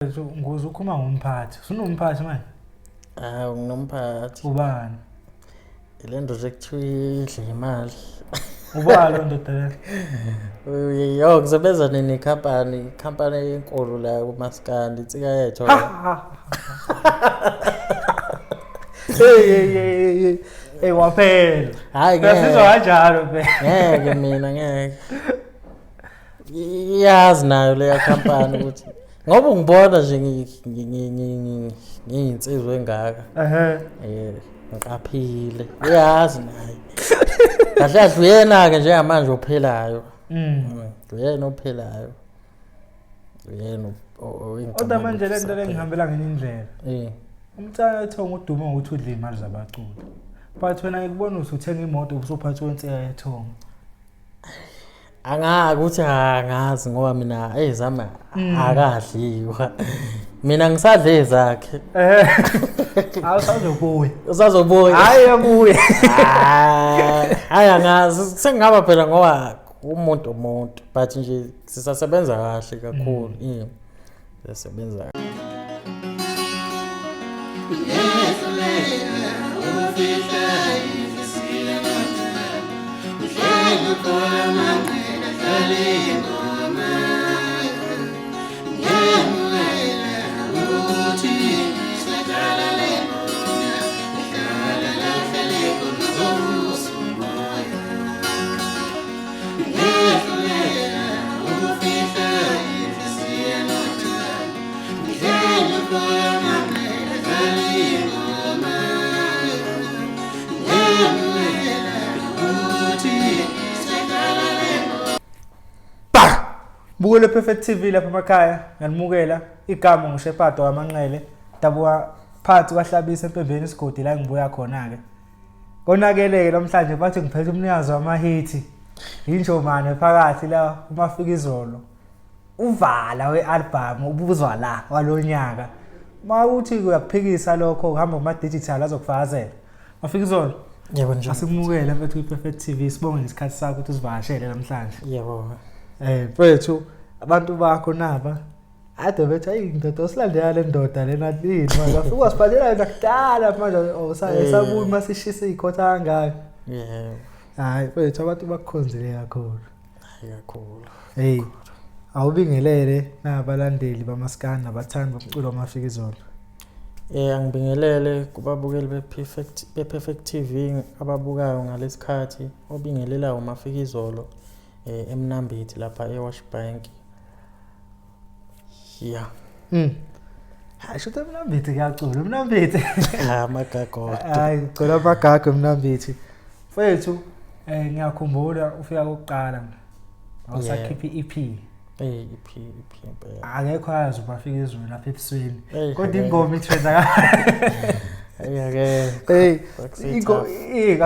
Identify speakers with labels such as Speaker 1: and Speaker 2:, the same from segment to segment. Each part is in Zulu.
Speaker 1: Nguze ukhuluma ngomphathi. Usunomphathi manje?
Speaker 2: Hawu nginomphathi.
Speaker 1: Ubani?
Speaker 2: Le ndoda ekuthiwa idla imali.
Speaker 1: Ubani lo ndoda le?
Speaker 2: Yo ngisebenza nini ikhampani, ikhampani enkulu la kumaskandi, insika yethu.
Speaker 1: Hey hey hey hey. Hey waphela.
Speaker 2: Hayi
Speaker 1: ngeke. Sizwa kanjalo phela.
Speaker 2: Ngeke mina ngeke. Iyazi nayo leya khampani ukuthi ngoba ungibona nje ngiyinsizwa engaka.
Speaker 1: Ehhe.
Speaker 2: Eh ngiqaphile. Uyazi naye. Kahle kahle uyena-ke njengamanje ophelayo. Uyena ophelayo. Uyena
Speaker 1: Kodwa manje le nto le ngihambela ngenye indlela.
Speaker 2: Eh.
Speaker 1: Umntana wethongo udume ngokuthi udla iy'mali zabaculi. But wena ngikubona usuthenga imoto usuphathi wensika yethongo.
Speaker 2: Angazi ukuthi angazi ngoba mina ezami akadliwa. Mina ngisadle ezakhe.
Speaker 1: Eh. Awusazobuya.
Speaker 2: Usazobuya.
Speaker 1: Hayi yabuya.
Speaker 2: Hayi angazi sengingaba phela ngoba umuntu umuntu but nje sisasebenza kahle kakhulu. Mm. Sisasebenza.
Speaker 1: Bukele Perfect TV lapha emakhaya, ngiyanimukela. Igama nguShepherd waManqele, dabuka phakathi kwaHlabisa eMpembeni isigodi la ngibuya khona-ke. Konakeleke namhlanje bathi ngiphethe umnikazi wamahithi. Yinjomane phakathi la uMafikizolo. Uvala we-album ubuzwa la walonyaka. Uma uthi uyakuphikisa lokho uhamba kuma-digital azokufakazela. Mafikizolo.
Speaker 2: Yebo nje.
Speaker 1: Asikumukele mfethu kwi-Perfect TV sibonge ngesikhathi sakho ukuthi usivakashele namhlanje.
Speaker 2: Yebo.
Speaker 1: Eh mfethu abantu bakho naba ade bethi ayi ndoda osilandela le ndoda lena yini manje afike wasibhalela yona kudala manje awusabuyi uma sishisa iy'khotha kangaka.
Speaker 2: Yebo.
Speaker 1: Hayi mfethu abantu bakukhonzile kakhulu.
Speaker 2: Hayi kakhulu.
Speaker 1: Hey awubingelele nabalandeli bamaskandi nabathandi bomculo waMafikizolo.
Speaker 2: Eh angibingelele kubabukeli bePerfect bePerfect TV ababukayo ngalesikhathi obingelelayo uMafikizolo eh eMnambithi lapha eWash Bank. Yeah.
Speaker 1: Hayi shutha eMnambithi kuyacula eMnambithi.
Speaker 2: Amagago.
Speaker 1: Hayi gcola amagago eMnambithi. Mfethu eh ngiyakhumbula ufika kokuqala. Awusakhipha i-EP.
Speaker 2: Eh EP EP impela.
Speaker 1: Akekho ayazi uMafikizolo lapha ebusweni.
Speaker 2: Hey,
Speaker 1: Kodwa ingoma itrenda ka.
Speaker 2: Hey ake.
Speaker 1: Hey ingo eh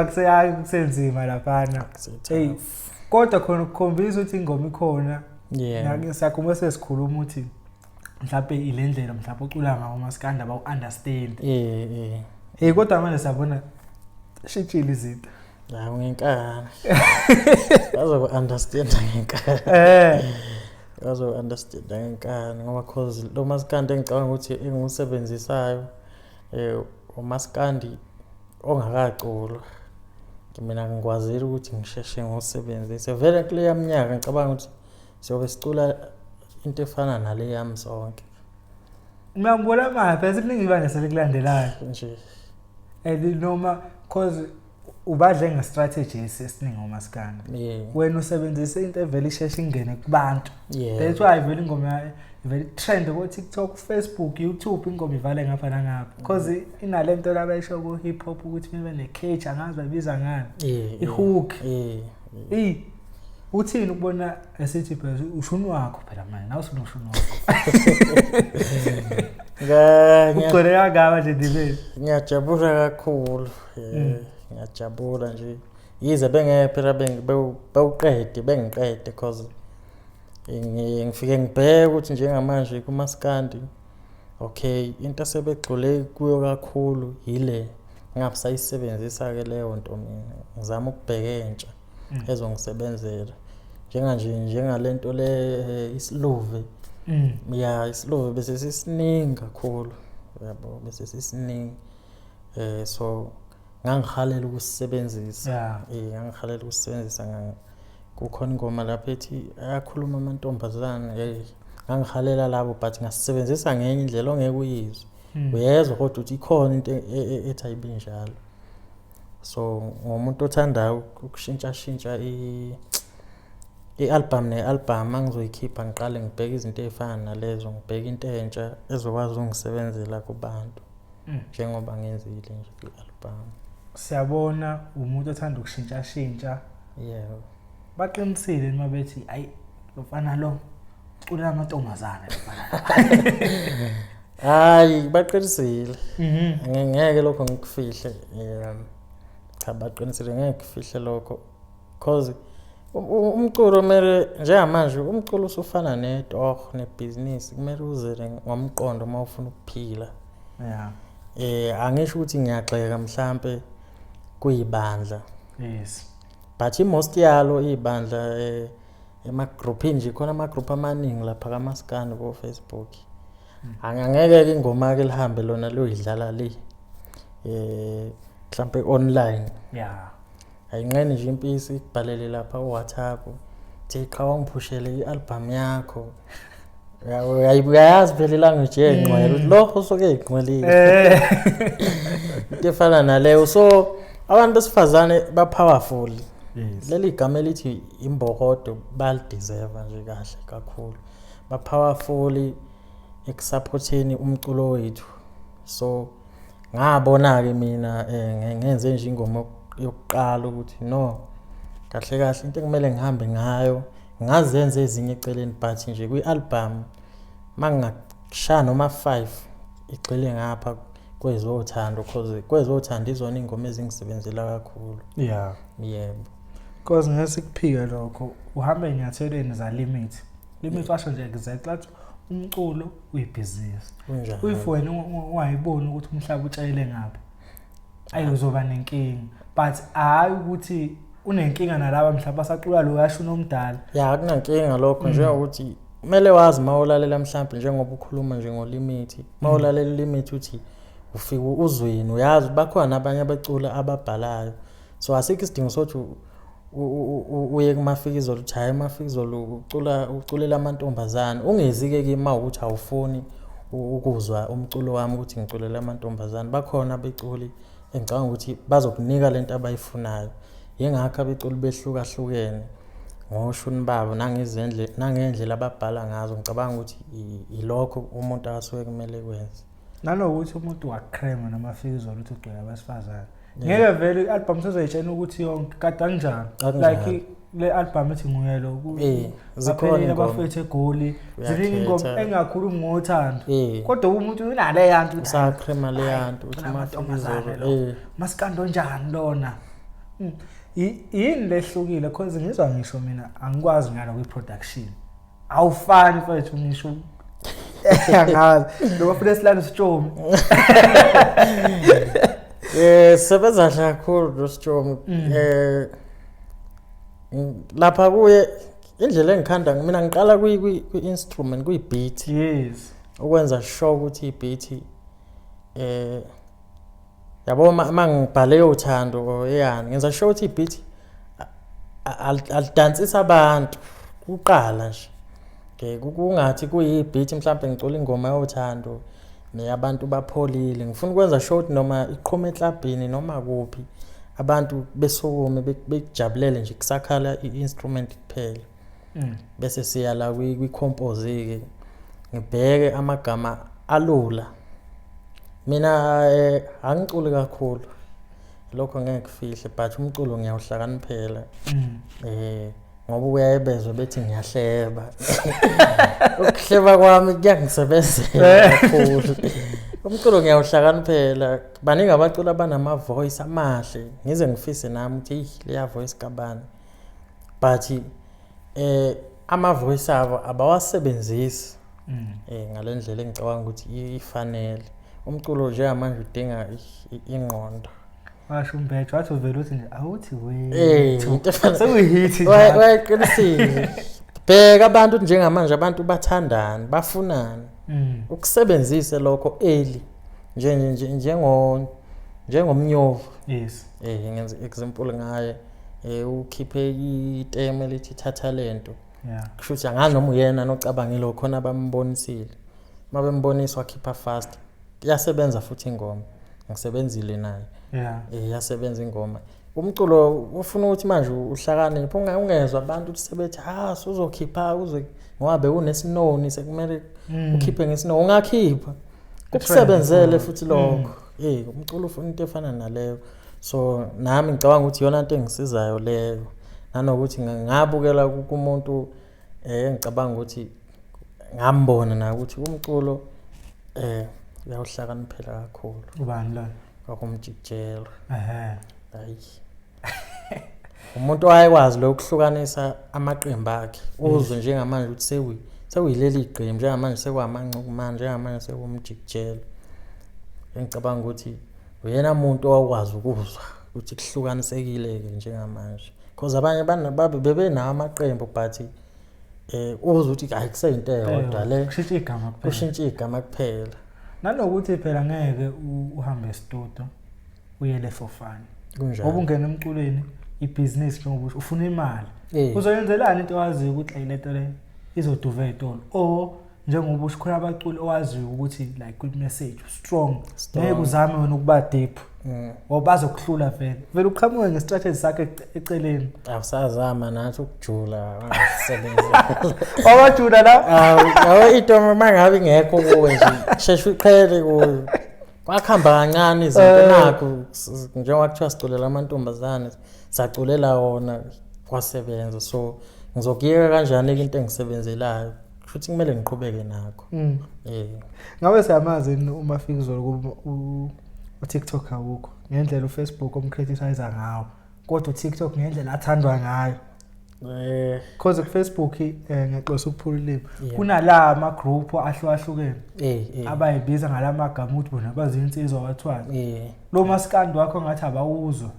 Speaker 1: kusenzima laphana. Hey kodwa khona ukukhombisa ukuthi ingoma ikhona.
Speaker 2: Yeah.
Speaker 1: Siyakhumbula sesikhuluma ukuthi mhlawumbe ilendlela mhlawumbe ucula ngawo umaskandi abawu understand.
Speaker 2: Eh eh.
Speaker 1: Hey kodwa manje siyabona shintshile izinto.
Speaker 2: Hawu ngenkani. Bazoku understand ngenkani.
Speaker 1: Eh.
Speaker 2: Bazo understand ngenkani ngoba cause lo maskandi engicabanga ukuthi engiwusebenzisayo eh umaskandi ongakaculwa. Mina ngikwazile ukuthi ngisheshe ngiwusebenzise. Vele kuleya minyaka ngicabanga ukuthi siyobe sicula into efana nale yami sonke.
Speaker 1: Mina ngibona manje phela sekuningi ibandla selikulandelayo.
Speaker 2: Nje.
Speaker 1: And noma cause ubadle nge-strategy esiningi ngomaskandi.
Speaker 2: Yeah.
Speaker 1: Wena usebenzise into evele isheshe ingene kubantu.
Speaker 2: Yeah.
Speaker 1: That's why vele ingoma vele trend ko TikTok, Facebook, YouTube ingoma ivale ngapha nangapha. Because inalento labayisho ku hip hop ukuthi nibe ne catch angazi bayibiza ngani.
Speaker 2: Yeah.
Speaker 1: I-hook.
Speaker 2: Yeah.
Speaker 1: Eh. Uthini ukubona esithi phela ushuni wakho phela manje nawe usunoshuni wakho. Ugcwele kangaka nje ndibeni.
Speaker 2: Ngiyajabula kakhulu. Ngiyajabula nje. Yize bengeke phela bewuqede bengiqede cause ngifike ngibheke ukuthi njengamanje kumaskandi okay into asebegxule kuyo kakhulu yile ngabe sayisebenzisa ke leyo nto mina ngizama ukubheka entsha ezongisebenzela njenganje njengalento le isiluve. Ya, isiluve bese sisiningi kakhulu, yabo, bese sisiningi. So ngangihalela ukusebenzisa. Ngangihalela ukusebenzisa, kukhona ingoma lapha ethi ayakhuluma amantombazane, hey, ngangihalela labo, but ngasebenzisa ngenye indlela ongeke uyizwe. Uyezwa kodwa ukuthi ikhona into ethi ayibinjalo. So ngomuntu othandayo ukushintsha shintsha i-album ne-album, angizoyikhipha ngiqale ngibheke izinto ey'fana nalezo, ngibheke into entsha ezokwazi ukungisebenzela kubantu, njengoba ngenzile nje kwi-album.
Speaker 1: Siyabona umuntu othanda ukushintshashintsha.
Speaker 2: Yebo.
Speaker 1: Baqinisile noma bethi ayi lo mfana lo uculela amantombazane lo mfana.
Speaker 2: Hayi, baqinisile. Ngeke lokho ngikufihle. Cha, baqinisile, ngeke ngikufihle lokho. Cause umculo kumele, njengamanje umculo usufana netoho nebhizinisi, kumele uze ngomqondo uma ufuna ukuphila. Angisho ukuthi ngiyagxeka mhlambe kuyibandla. But i-most yalo ibandla emagroupini nje, khona ama-group amaningi lapha kaMaskandi ko Facebook. Angeke ingoma ke lihambe lona liyoyidlala le mhlambe online. Ayinqeni nje impisi ikubhalele lapha ku WhatsApp, thi qha wangiphushele i-album yakho. Uyayazi phela ilanguage yengqwele ukuthi lokho usuke eyingqwelile. Into efana naleyo. So abantu besifazane ba powerful. Leli gama elithi imbokodo balideserve nje kahle kakhulu. Ba powerful ekusupporteni umculo wethu. So ngabona ke mina ngenze nje ingoma yokuqala ukuthi no, kahle kahle into ekumele ngihambe ngayo, ngazenza ezinye eceleni, but nje kwi-album mangingashaya noma 5 igxile ngapha kwezothando, cause kwezothando izona ingoma ezingisebenzela kakhulu. Yebo.
Speaker 1: Cause ngeke sikuphike lokho, uhamba enyathelweni za Limit. Limit washo nje exactly athi umculo uyibhizinisi.
Speaker 2: Kunjalo.
Speaker 1: If wena ungayiboni ukuthi umhlaba utshayele ngaphi, ayi uzoba nenkinga. But hayi ukuthi unenkinga nalaba mhlawumbe basacula lo yashona omdala.
Speaker 2: Ya, akunankinga lokho, njengokuthi kumele wazi uma ulalela mhlawumbe njengoba ukhuluma nje ngoLimit, uma ulalela uLimit uthi ufika uzweni, uyazi bakhona abanye abacula ababhalayo, so asikho isidingo sokuthi uye kuMafikizolo uthi hhayi uMafikizolo ucula uculela amantombazane. Ungezi-ke kimi uma ukuthi awufuni ukuzwa umculo wami ukuthi ngiculela amantombazane. Bakhona abeculi engicabanga ukuthi bazokunika lento abayifunayo. Yingakho abeculi behlukahlukene ngoshuni babo nangendlela ababhala ngazo. Ngicabanga ukuthi ilokho umuntu asuke kumele kwenze.
Speaker 1: Nanokuthi umuntu wacrema noMafikizolo ukuthi ugcwele abesifazane. Ngeke vele i-album sezoyitshena ukuthi yonke kade akunjalo.
Speaker 2: Akunjalo.
Speaker 1: Like le album ethi Nguyelo
Speaker 2: Zikhona
Speaker 1: baphelile
Speaker 2: iy'ngoma.
Speaker 1: abafethu eGoli. Ziningi ingoma
Speaker 2: Uyakhetha.
Speaker 1: engakhulumi ngothando. Kodwa umuntu unaleya nto ukuthi
Speaker 2: Usacrema leya nto ukuthi
Speaker 1: ucula amantombazane
Speaker 2: uMafikizolo
Speaker 1: lo. Masikandi onjani lona? Yini lehlukile? Cause ngizwa ngisho mina angikwazi ngalo kwi-production. Awufani mfethu ngisho. Angazi. Noma futhi silanda sitshomi.
Speaker 2: Sebenza kahle kakhulu lo Sitshomi. Lapha kuye indlela engikhanda mina ngiqala kwi kwi instrument, kwi beat. Ukwenza sure ukuthi i-beat yabo mangibhale yothando eyani, ngenza sure ukuthi i-beat alidansisa abantu kuqala nje. Ke kungathi kuyi-beat mhlawumbe ngicula ingoma yothando neyabantu bapholile, ngifuna ukwenza sure ukuthi noma iqhuma eklabhini noma kuphi abantu besukume bekujabulele nje kusakhala i-instrument kuphela. Bese siya la kwi-compose ke, ngibheke amagama alula. Mina angiculi kakhulu, lokho ngeke kufihle, but umculo ngiyawuhlakaniphela. Ngoba uyayebezwa bethi ngiyahleba. Ukuhleba kwami kuyangisebenzela kakhulu. Umculo ngiyawuhlakaniphela. Baningi abaculi abanama voice amahle, ngize ngifise nami ukuthi eyi leya voice kabani. But ama voice abo abawasebenzisi ngalendlela engicabanga ukuthi ifanele. Umculo njengamanje udinga ingqondo.
Speaker 1: Washo uMbejo wathi uvela uthi nje awuthi
Speaker 2: Into
Speaker 1: wethu. Sekuyihithi nje.
Speaker 2: Wayeqinisile. Bheka abantu njengamanje, abantu bathandani, bafunani. Ukusebenzise lokho early, nje njengomnyovu. Ngenza example ngaye, ukhiphe iteme elithi thatha lento. Kusho ukuthi angazi noma uyena nocabangile khona abambonisile. Uma bembonisa wakhipha fast. Iyasebenza futhi ingoma. Ngisebenzile naye. Iyasebenza ingoma. Umculo ufuna ukuthi manje uhlakaniphe, ungezwa abantu ukuthi sebethi ha uzokhipha uze ngoba bewunesinoni sekumele ukhiphe ngesinoni, ungakhipha. Kukusebenzele futhi lokho. Umculo ufuna into efana naleyo. So nami ngicabanga ukuthi iyona into engisizayo leyo. Nanokuthi ngabukela kumuntu engicabanga ukuthi ngambona na ukuthi umculo uyawuhlakaniphela kakhulu.
Speaker 1: Ubani lo?
Speaker 2: Kwakumjikijela. Hayi. Umuntu owayekwazi lo ukuhlukanisa amaqembu akhe. Uzwe njengamanje ukuthi sekuyileli qembu, njengamanje sekwamancukumane, njengamanje sekumjikijela. Engicabanga ukuthi uyena muntu owakwazi ukuzwa ukuthi kuhlukanisekile ke njengamanje. Because abanye bebenawo amaqembu but uzwe ukuthi hayi kuseyinto eyodwa le.
Speaker 1: Kushintsha igama kuphela.
Speaker 2: Kushintsha igama kuphela.
Speaker 1: Nanokuthi phela ngeke uhambe studio uyele for fun.
Speaker 2: Kunjalo.
Speaker 1: Ngoba ungena emculweni ibhizinisi njengoba usho ufuna imali. Uzoyenzelani into owaziyo ukuthi le nto le izoduva ezitolo, or njengoba usho khona abaculi owaziyo ukuthi like kwi message strong, ngeke uzame wena ukuba deep. Ngoba bazokuhlula vele. Vele uqhamuke ngestrategy sakhe eceleni.
Speaker 2: Awusazama nathi ukujula, wangasebenza.
Speaker 1: Wawajula la?
Speaker 2: Awu, into mangabe ingekho kuwe nje, sheshe uqhele kuyo. Kwakuhamba kancane izinto nakho, njengoba kuthiwa siculela amantombazane, saculela wona kwasebenza. So ngizokuyeka kanjani into engisebenzelayo? Futhi kumele ngiqhubeke nakho.
Speaker 1: Ngabe siyamazi yini uMafikizolo kuba uTikTok awukho ngendlela uFacebook omcriticize ngawo, kodwa uTikTok ngendlela athandwa ngayo. Because kuFacebook ngiyaxolisa ukuphula ulimi, kunala ama group ahlukahlukene abayibiza ngalamagama ukuthi bona bazinsizwa wathwala. Lo maskandi wakho ngathi abawuzwa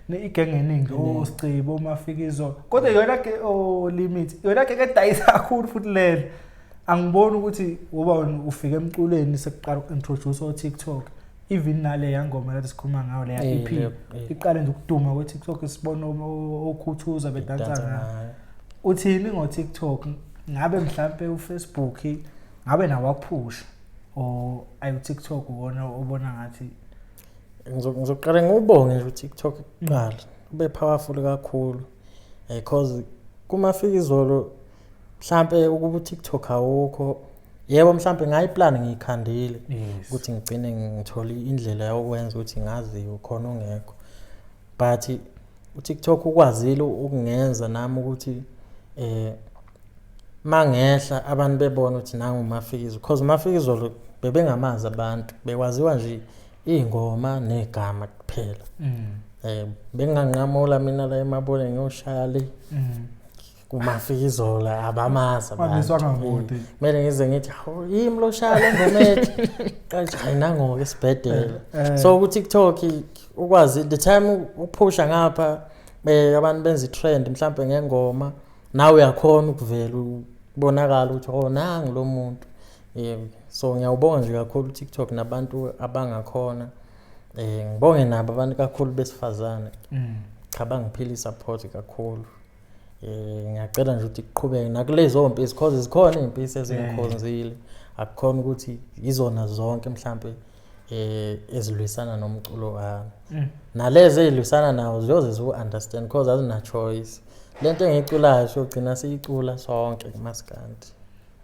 Speaker 1: igenge eningi oSicibo oMafikizolo, kodwa yona ke o limit yona ke edayisa kakhulu futhi lelo. Angiboni ukuthi uba ufika emculweni sekuqala ukintroduce o TikTok, even nale yangoma lati sikhuluma ngayo le EP iqale nje ukuduma kwe TikTok, sibona okhuthuza bedansa ngayo. Uthini ngo TikTok? Ngabe mhlambe uFacebook ngabe nawo waphusha or ayu TikTok wona obona ngathi?
Speaker 2: Ngizoqala ngubonge nje uTikTok kuqala, ube powerful kakhulu because kuMafikizolo mhlambe ukuba uTikTok awukho, yebo mhlambe ngayiplan ngiyikhandile ukuthi ngigcine ngithole indlela yokwenza ukuthi ngaziwe khona ongekho, but uTikTok ukwazile ukungenza nami ukuthi mangehla abantu bebona ukuthi nangu uMafikizolo, because uMafikizolo bebengamazi abantu, bekwaziwa nje ingoma negama kuphela. Benganqamula mina la emabone ngiyoshaya le kuMafikizolo abamazi abantu. Kumele ngize ngithi yimi lo shaya le ngoma ethi kanti hayi nangoke esibhedlela. So ku TikTok ukwazi the time uphusha ngapha abantu benza i-trend mhlambe ngengoma, nawe uyakhona ukuvela ubonakala ukuthi oh nangu lo muntu. So ngiyawubonga nje kakhulu TikTok nabantu abangakhona. Ngibonge nabo abantu kakhulu besifazane. Cha bangiphile support kakhulu. Ngiyacela nje ukuthi kuqhubeke nakulezo mpisi, because zikhona izimpisi ezingikhonzile. Akukhona ukuthi izona zonke mhlambe ezilwisana nomculo wami. Nalezi ezilwisana nawo ziyoze ziwu understand because azina choice. Lento engiyiculayo siyogcina siyicula sonke kumaskandi.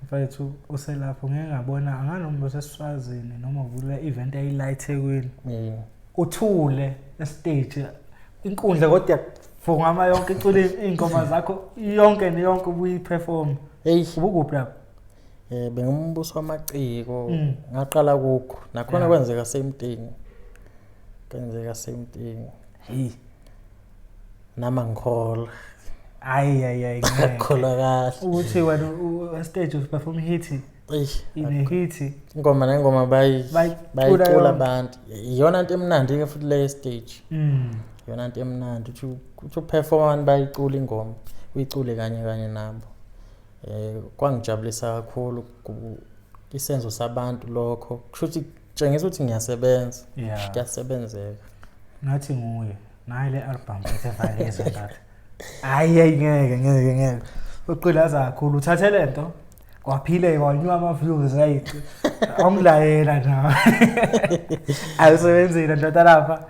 Speaker 1: Mfethu uselapho ngeke ngabona anganoma useswazini noma ubula event eyilight eThekwini. Uthule estage inkundla kodwa vungama yonke icula ingoma zakho yonke neyonke ubuyiperform.
Speaker 2: Hey,
Speaker 1: ubukuphi lapho?
Speaker 2: Bengumbuso wamaciko, ngaqala kukho. Nakhona kwenzeka same thing. Kwenzeka same thing.
Speaker 1: Hey.
Speaker 2: Nama ngikholwa.
Speaker 1: Ayi ayi ayi.
Speaker 2: Ngikholwa kahle.
Speaker 1: Ukuthi wena stage uperform hit. Ine hit.
Speaker 2: Ingoma nengoma bayicula abantu. Iyona into emnandi ke futhi le stage. Iyona into emnandi ukuthi uperform abantu bayicula ingoma, uyicule kanye kanye nabo. Kwangijabulisa kakhulu isenzo sabantu lokho. Kusho ukuthi kutshengisa ukuthi ngiyasebenza. Kuyasebenzeka.
Speaker 1: Ngathi nguye. Nayi le album esevalezwe ngathi. Hayi hayi ngeke ngeke ngeke. Uqilaza kakhulu uthathe lento kwaphile kwanyuka ama views hayi. Awungilayela nawe. Awusebenzile ndoda lapha.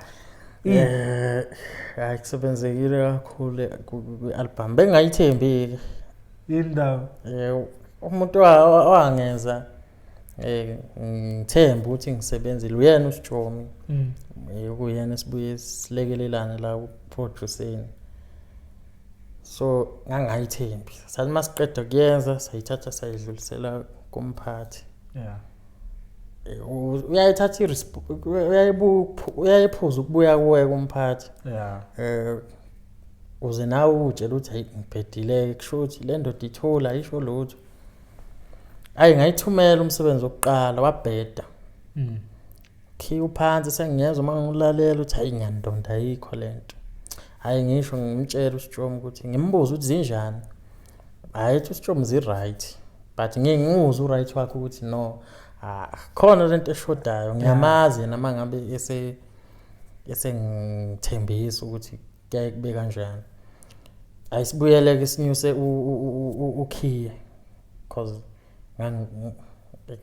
Speaker 2: Hayi kusebenzekile kakhulu kwi-album. Bengingayithembi-ke.
Speaker 1: Yini ndaba?
Speaker 2: Umuntu owangenza ngithembe ukuthi ngisebenzile uyena uSijomi. Kuyena esibuye silekelelane la ku-producing. So ngangayithembi. Sathi masiqeda kuyenza sayithatha sayidlulisela kumphathi. Uyayithatha uyayiphuza ukubuya kuwe kumphathi. Uze nawe utshela ukuthi hayi ngibhedile kusho ukuthi le ndoda ithula ayisho lutho. Ayi ngayithumela umsebenzi wokuqala wabheda. Khiya uphansi sengiyezwa uma ngilalela ukuthi hayi ngiyandonda ayikho lento. Hayi ngisho ngimtshela uSijomi ukuthi ngimbuze ukuthi zinjani. Hayi ethi uSijomi zi-right but ngike ngimuzwe u-right wakhe ukuthi no khona lento eshodayo ngiyamazi yena uma ngabe esengithembisa ukuthi kuyaye kube kanjani. Ayisibuyele-ke sinyuse ukhiye cause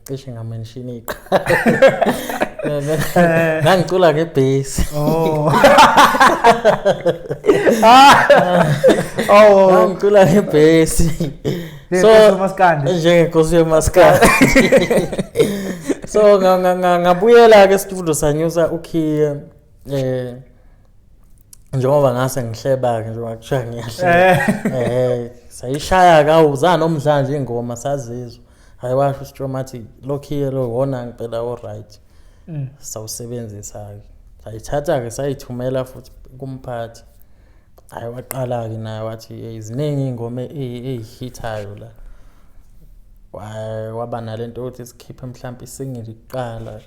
Speaker 2: cishe ngamenshini iqhala. Ngangicula ngebhesi.
Speaker 1: Oh. Oh.
Speaker 2: Ngangicula ngebhesi.
Speaker 1: So maskandi.
Speaker 2: Njengenkosi yomaskandi. So ngabuyela ke studio sanyusa ukhiye njengoba ngase ngihleba ke njengoba kuthiwa ngiyahleba. Sayishaya kawuza nomdlandla ingoma sazizwa. Hayi washo uSijomi athi lokhiye lo wona ngempela o right. Sawusebenzisa ke. Sayithatha ke sayithumela futhi kumphathi. Hayi waqala ke naye wathi hey ziningi ingoma eyihithayo la. Waba nalento ukuthi sikhiphe mhlawumbe isingle kuqala.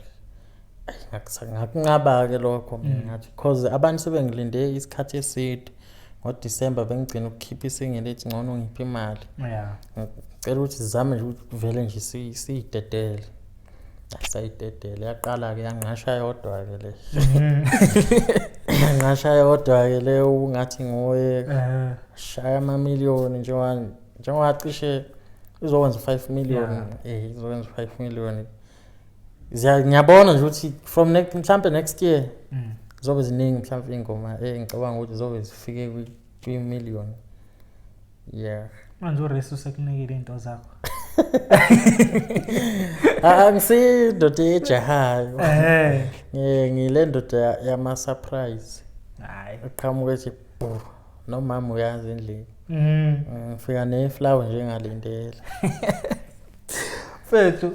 Speaker 2: Ngakunqaba ke lokho mina ngathi cause abantu sebengilinde isikhathi eside. NgoDisemba bengigcina ukukhipha isingle ethi ngcono ngiphe imali. Ngicela ukuthi sizame nje ukuthi vele nje siyidedele. Sayidedele yaqala ke yanqasha yodwa ke le. Yanqasha yodwa ke le ungathi nguye shaya amamiliyoni njengoba cishe izokwenza 5 million izokwenza 5 million. Ngiyabona nje ukuthi from next mhlambe next year zobe ziningi mhlambe ingoma engicabanga ukuthi zobe zifike kwi million. Yeah.
Speaker 1: Manje uResu sekunikile into zakho.
Speaker 2: Angisindoda ejahayo. Ngile ndoda yama surprise.
Speaker 1: Hayi.
Speaker 2: Uqhamuka ethi bu nomama uyazi endlini. Ngifika neflower njengalindela.
Speaker 1: Mfethu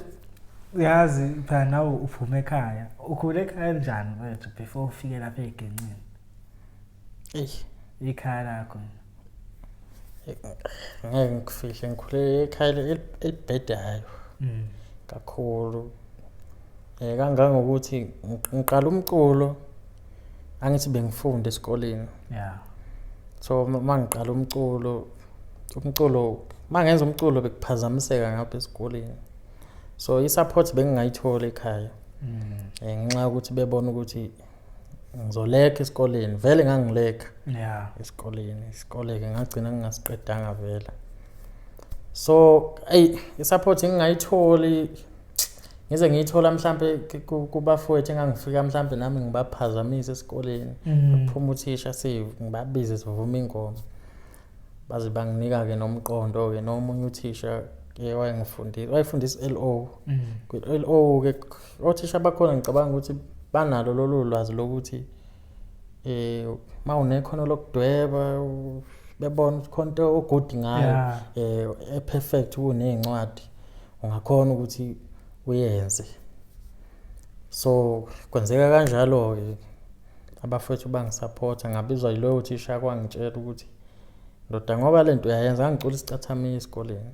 Speaker 1: uyazi phela nawe uphuma ekhaya. Ukhule ekhaya kanjani mfethu before ufike lapha egenqini? Ikhaya lakho.
Speaker 2: Ngeke ngikufihle ngikhule ekhaya elibhedayo. Kakhulu. Kangangokuthi ngiqala umculo angithi bengifunda esikoleni. So mangiqala umculo mangenza umculo bekuphazamiseka ngapha esikoleni. So i-support bengingayithola ekhaya. Ngenxa yokuthi bebona ukuthi ngizolekha esikoleni, vele ngangilekha. Esikoleni, isikole ke ngagcina ngingasiqedanga vele. So ey i-support ngingayitholi ngize ngiyithola mhlambe kubafowethu engangifika mhlambe nami ngibaphazamise esikoleni. Kuphuma uthisha ngibabize sivume ingoma. Baze banginika ke nomqondo ke nomunye uthisha ke wayengifundisa, wayefundisa LO. Kwi LO ke othisha bakhona ngicabanga ukuthi banalo lolu lwazi lokuthi mawunekhono lokudweba bebona ukuthi khona into ogudi ngayo eperfect kunezincwadi ungakhona ukuthi uyenze. So kwenzeka kanjalo ke abafowethu bangisupporta ngabizwa yiloyo thisha kwangitshela ukuthi ndoda ngoba lento uyayenza ngicula isicathamiya esikoleni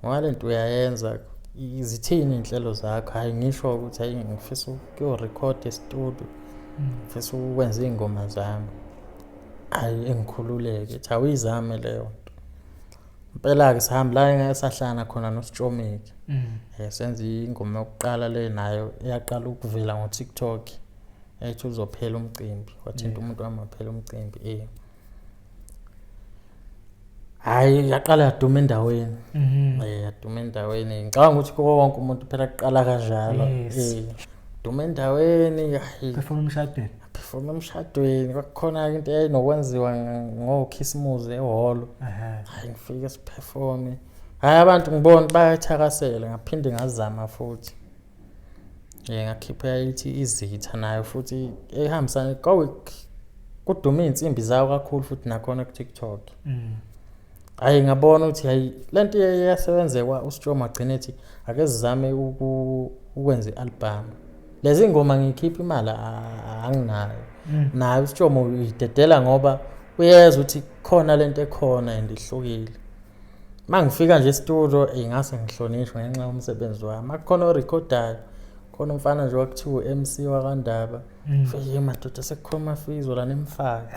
Speaker 2: ngoba lento uyayenza izithini inhlelo zakho. Hayi ngisho ukuthi hayi ngifisa ukuyorecord e-studio, ngifisa ukwenza izingoma zami. Hayi engikhululeke ethi awuyizame leyo nto. Impela-ke sihamba la engeke sahlangana khona noStshomiki. Senza ingoma yokuqala le nayo eyaqala ukuvela ngo-TikTok. Ethi uzophela umcimbi, wathinta umuntu wami waphela umcimbi. Hhayi yaqala yaduma endaweni. Yaduma endaweni. Ngicabanga ukuthi kuwo wonke umuntu phela kuqala kanjalo. Duma endaweni, hhayi.
Speaker 1: Perform emshadweni.
Speaker 2: Perform emshadweni. Kwakukhona into eyayinokwenziwa ngokhisimuzi ehholo. Hhayi ngifike siperforme. Hhayi abantu ngibona bayayithakasela, ngaphinde ngazama futhi. Ngakhipha ithi izitha nayo futhi ehambisana kudume iy'nsimbi zayo kakhulu futhi nakhona ku-TikTok. Hhayi ngabona ukuthi hhayi lento iyasebenzekwa uStshoma agcine ethi ake sizame ukwenza i-album. Lezi ngoma ngiyikhipha imali anginayo. Naye uStshoma uyidedela ngoba uyezwa ukuthi khona lento ekhona and ihlukile. Uma ngifika nje esitudio ngase ngihlonishwe ngenxa yomsebenzi wami. Akukhona orekhodayo, khona umfana nje wakuthiwa u-MC wakaNdaba. Fike madoda sekukhona amafizo la nimfake.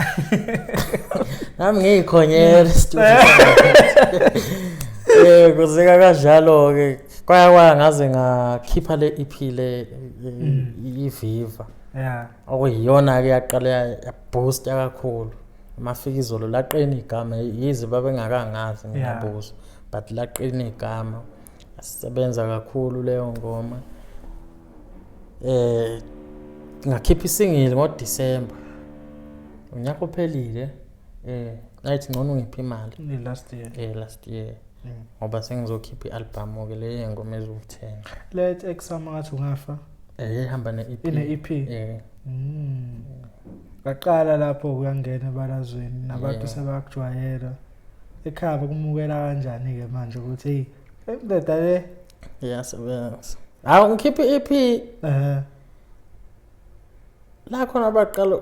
Speaker 2: Nami ngiyikhonyela esitudio. Kuzeka kanjalo-ke. Kwaya kwaya ngaze ngakhipha le EP le iViva. Okuyiyona-ke yaqala yaboosta kakhulu. Mafikizolo laqina igama, yize babengakangazi ngingabuza, but laqina igama. Asebenza kakhulu leyo ngoma. Ngakhipha isingili ngoDisemba. Unyaka ophelile. Ngathi ngcono ungiphe imali.
Speaker 1: Last year.
Speaker 2: Last year. Ngoba sengizokhipha i-album ke le ngoma eziwu-10.
Speaker 1: Let exam ngathi ungafa.
Speaker 2: Ihamba ne-EP.
Speaker 1: Ine-EP. Ngaqala lapho kuyangena ebalazweni nabantu sebakujwayela. Ekhaya kumukela kanjani ke manje ukuthi hey indoda le
Speaker 2: iyasebenza. Hawu ngikhipha i-EP. La khona baqala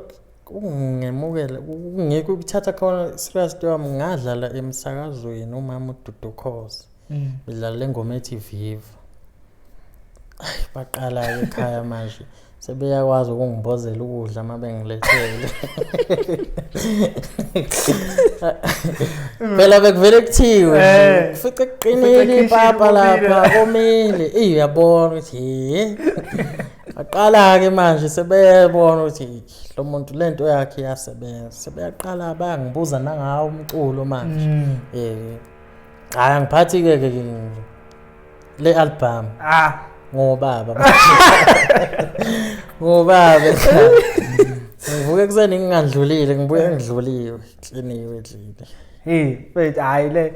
Speaker 2: ukungemukela, ngikho ukuthatha khona serious wami ngadlala emsakazweni umama uDudu Khoza. Bedlala le ngoma ethi Viva. Ayi baqala ekhaya manje sebeyakwazi ukungibozela ukudla uma bengilethele. Phela bekuvele kuthiwe nje kufice kuqinile ipapa lapha komile. Eyi uyabona ukuthi he. Baqala-ke manje sebeyabona ukuthi lo muntu lento yakhe iyasebenza. Sebeyaqala bayangibuza nangawo umculo manje. Hayi angiphathi-ke ke le album. Ngobaba. Ngobaba. Ngivuke ekuseni ngingandlulile, ngibuye ngidluliwe, kliniwe endlini.
Speaker 1: Hey, wait, hayi le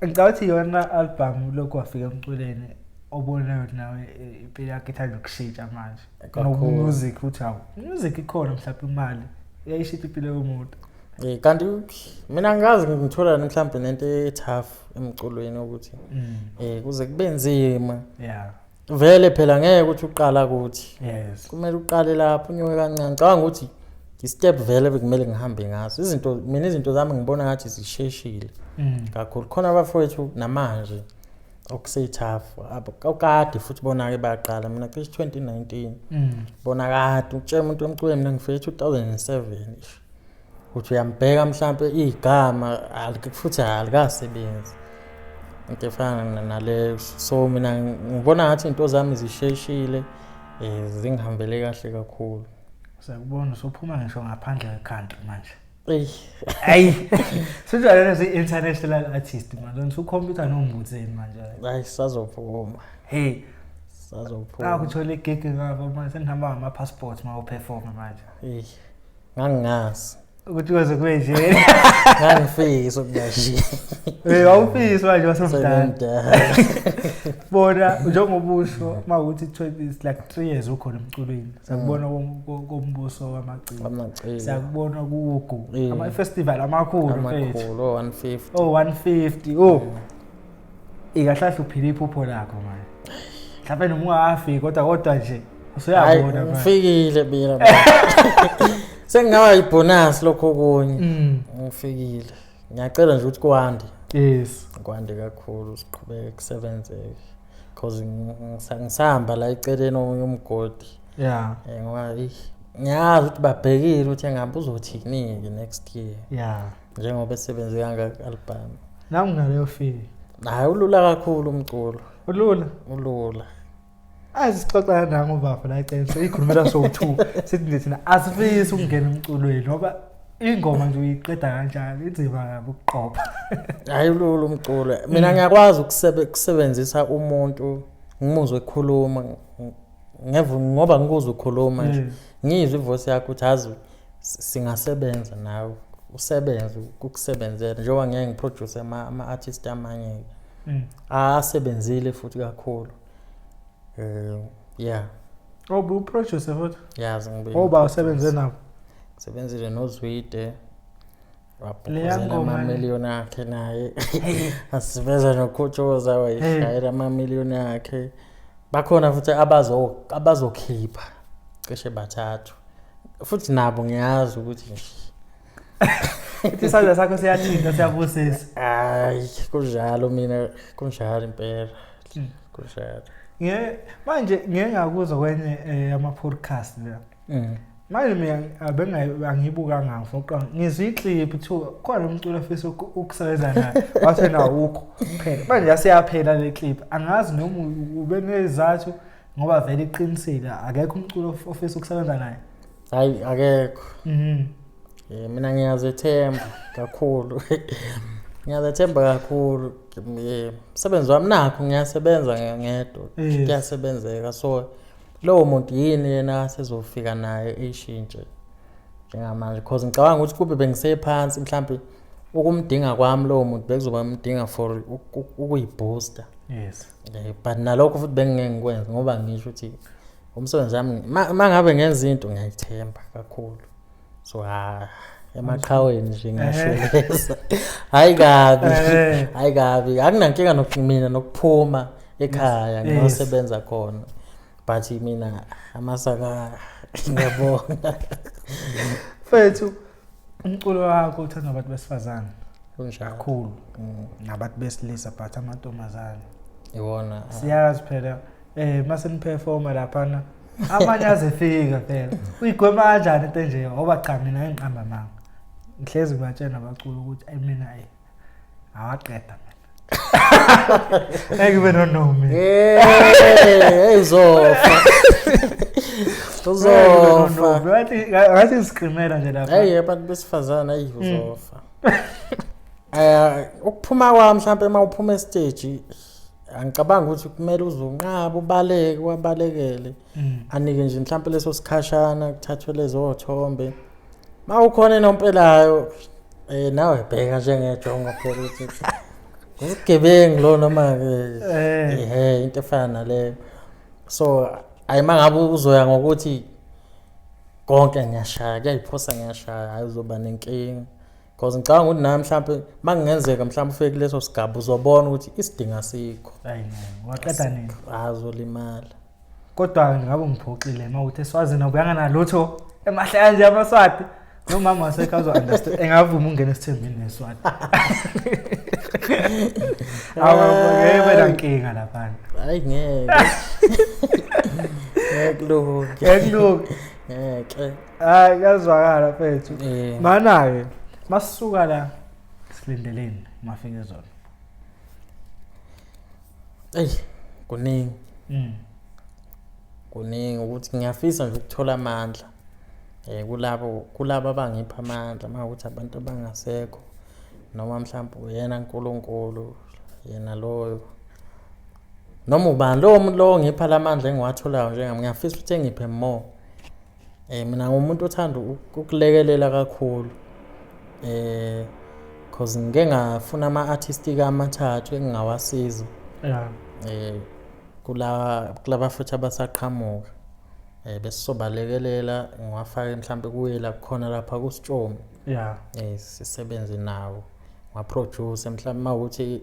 Speaker 1: ngicabanga ukuthi iyona album lokhu wafika emculweni obonayo nawe impilo yakhe ithanda ukushintsha manje. Nomusic uthi hawu, music ikhona mhlawumbe imali iyayishintsha impilo yomuntu.
Speaker 2: Kanti mina ngikazi ngithola mhlawumbe nento e-tough emculweni ukuthi kuze kube nzima. Vele phela ngeke ukuthi uqala kuthi. Kumele uqale lapho unyuke kancane. Ngicabanga ukuthi i-step vele bekumele ngihambe ngaso. Izinto mina izinto zami ngibona ngathi zisheshile kakhulu. Khona abafowethu namanje okuse-tough okade futhi bona-ke bayaqala. Mina cishe 2019 bona kade ukutshela umuntu emculweni mina ngifike 2007 ish. Uthi uyambheka mhlampe igama futhi alikasebenzi. Into efana naleyo. So mina ngibona ngathi into zami zisheshile, zingihambele kahle kakhulu.
Speaker 1: Siyakubona usuphuma ngisho ngaphandle kwe-country manje.
Speaker 2: Eyi.
Speaker 1: Ayi. Sujwayele si international artist manje, usukhompyutha nombutseni manje.
Speaker 2: Hayi sazophuma.
Speaker 1: Hey.
Speaker 2: Sazophuma.
Speaker 1: Nakho uthola igig ngapha manje senihamba ngama passport uma uperforma manje.
Speaker 2: Eyi. Ngangingazi.
Speaker 1: Ukuthi kuze kube nje.
Speaker 2: Ngangifisa ukuba nje.
Speaker 1: Awufisi manje wasemdala. Bona njengoba usho mawukuthi it's like 3 years ukhona emculweni. Siyakubona kombuso wamaciko. Siyakubona kuGu. Ama festival amakhulu mfethu.
Speaker 2: Amakhulu 150.
Speaker 1: Oh 150. Oh. Ikahlahle uphila iphupho lakho manje. Mhlawumbe noma ungafiki kodwa nje usuyabona
Speaker 2: manje. Ngifikile mina. Sengingaba ibonus lokho okunye. Ngifikile. Ngiyacela nje ukuthi kwande.
Speaker 1: Yes.
Speaker 2: Kwande kakhulu siqhubeke kusebenzeke. Because ngisahamba la eceleni omunye umgodi.
Speaker 1: Yeah.
Speaker 2: Ngoba ngiyazi ukuthi babhekile ukuthi engabe uzothini ke next year.
Speaker 1: Yeah.
Speaker 2: Njengoba esebenze kangaka album.
Speaker 1: Nami nginaleyo fear.
Speaker 2: Hayi, ulula kakhulu umculo.
Speaker 1: Ulula.
Speaker 2: Ulula.
Speaker 1: Asixoxa nango baba la eceleni siyikhulumela sowu-two sithi nje thina asifisi ukungena emculweni ngoba ingoma nje uyiqeda kanjani inzima kabi ukuqopha.
Speaker 2: Hayi, ulula umculo. Mina ngiyakwazi ukusebenzisa umuntu, ngimuzwe ekhuluma, ngeve ngoba ngikuzwe ukhuluma nje, ngizwe ivoice yakho ukuthi azi singasebenza nawe, usebenze ukukusebenzela njengoba ngeke ngiproduce ama-artist amanye asebenzile futhi kakhulu. Yeah.
Speaker 1: Oh, ubuproducer futhi?
Speaker 2: Yazi ngibe.
Speaker 1: Oba usebenze nabo?
Speaker 2: Sebenzile noZwide.
Speaker 1: Leya
Speaker 2: Wabhukuzela
Speaker 1: ngoma le.
Speaker 2: amamiliyoni akhe naye. Asibenza noKhutshoza, wayishayela amamiliyoni akhe. Bakhona futhi abazokhipha cishe bathathu. Futhi nabo ngiyazi ukuthi nje
Speaker 1: Ithi isandla sakho siyathinta, siyabusisa.
Speaker 2: Hayi, kunjalo, mina kunjalo impela. Kunjalo.
Speaker 1: Nge manje ngeke ngakuzwa kwenye ama podcast la. Manje mina abengayi angibukanga, ngifuna ukuqala ngizwe iclip kuthiwa khona umculo ofisa ukusebenza naye, wathi nawukho phela manje yasiyaphela le clip. Angazi noma ube nezathu ngoba vele iqinisile akekho umculo ofisa ukusebenza naye.
Speaker 2: Hayi, akekho. Mina ngiyazethemba kakhulu. Ngiyazethemba kakhulu. Umsebenzi wami nakho ngiyasebenza ngedwa. Kuyasebenzeka, so lowo muntu yini yena asezofika naye eyishintshe njengamanje, because ngicabanga ukuthi kube bengisephansi mhlambe ukumdinga kwami lowo muntu bekuzoba mdinga for ukuyibooster. But nalokho futhi bengingeke ngikwenze ngoba ngisho ukuthi umsebenzi wami, ma ngabe ngenza into ngiyayithemba kakhulu, so ha emaqhaweni nje ngiyashweleza, hayi kabi. Hayi kabi, akunankinga mina nokuphuma ekhaya ngiyosebenza khona, but mina amasaka ngiyabonga.
Speaker 1: Mfethu, umculo wakho uthandwa abantu besifazane
Speaker 2: Kunjalo.
Speaker 1: kakhulu nabantu besilisa, but amantombazane
Speaker 2: Iwona.
Speaker 1: Siyazi phela mase niperforma laphana amanye azefika phela. Uyigwema kanjani into enje? Ngoba cha, mina ngiqamba manga, ngihlezi ngibatshela nabaculi ukuthi ayi, mina ayi awaqeda mina, ngeke kube no mina.
Speaker 2: Hey, uzofa, uzofa.
Speaker 1: Ngathi ngathi ngiskrimela nje lapha.
Speaker 2: Hey, abantu besifazane, ayi, uzofa. Ukuphuma kwami mhlawumbe uma uphuma estage, angicabanga ukuthi kumele uzunqaba ubaleke wabalekele. Anike nje mhlawumbe leso sikhashana kuthathwe lezo thombe. Ma ukhona enompelayo, nawe bheka njengejongo phela ukuthi ubugebengu lo noma ke into efana naleyo. So ayi, mangabe uzoya ngokuthi konke ngiyashaya, kuyayiphosa ngiyashaya, hayi, uzoba nenkinga, because ngicabanga ukuthi nami mhlawumbe makungenzeka mhlawumbe ufike kuleso sigaba uzobona ukuthi isidingo asikho.
Speaker 1: Ayi no, waqeda nini?
Speaker 2: Azolimala.
Speaker 1: Kodwa ngabe ngiphoxile uma uthi eSwazini awubuyanga nalutho emahle kanje amaSwati. Nomama wasekho azo understand engavuma ungena esithembini neSwati. Awu, ngeke nankinga laphana.
Speaker 2: Hayi, ngeke, ngeke kulunge.
Speaker 1: Ngeke.
Speaker 2: Ngeke.
Speaker 1: Hayi, kuyazwakala mfethu. Mana-ke masisuka la silindeleni Mafikizolo?
Speaker 2: Eyi, kuningi. Kuningi ukuthi ngiyafisa nje ukuthola amandla kulabo abangipha amandla, uma ukuthi abantu abangasekho noma mhlawumbe uyena uNkulunkulu yena loyo noma ubani lowo muntu lowo ngipha lamandla engiwatholayo njengami, ngiyafisa ukuthi engiphe more. Mina ngumuntu othanda ukulekelela kakhulu, cause ngike ngafuna ama-artist amathathu engingawasiza kulaba futhi abasaqhamuka, besisobalekelela ngiwafake mhlambe kuye la khona lapha kuSitshomi, sisebenze nawo, ngiwaproduce mhlawumbe mawukuthi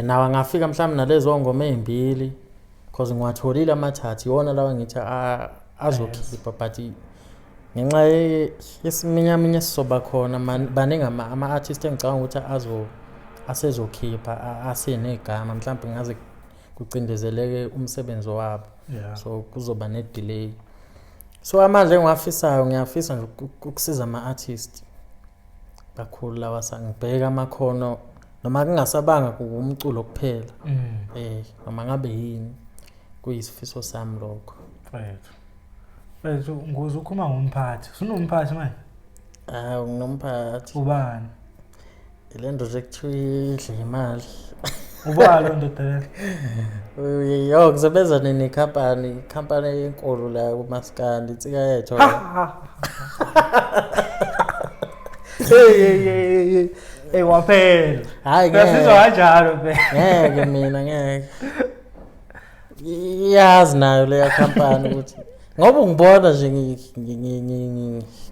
Speaker 2: nawo angafika mhlawumbe nalezo ngoma ey'mbili, cause ngiwatholile amathathu iwona lawa ngithi azokhipha, but ngenxa yesiminyaminya esizoba khona baningi ama-artist engicabanga ukuthi asezokhipha asenegama, mhlawumbe ngaze kucindezeleke umsebenzi wabo, so kuzoba ne-delay. So amandla engiwafisayo, ngiyafisa nje ukusiza ama-artist kakhulu lawa ngibheka amakhono. Noma kungasabanga kumculo kuphela. Noma ngabe yini kuyisifiso sami lokho.
Speaker 1: Mfethu. Mfethu nguze ukhuluma ngomphathi. Usunomphathi manje?
Speaker 2: Hawu nginomphathi.
Speaker 1: Ubani?
Speaker 2: Le ndoda ekuthiwa idla imali.
Speaker 1: Ubani lo ndoda le?
Speaker 2: Yo ngisebenza nekhampani, ikhampani enkulu la kumaskandi, insika yethu.
Speaker 1: Hey hey hey hey. Hey waphela.
Speaker 2: Hayi
Speaker 1: Uyasizwa
Speaker 2: ngeke.
Speaker 1: kanjalo phela.
Speaker 2: Ngeke mina ngeke. Iyazi nayo leya khampani ukuthi ngoba ungibona nje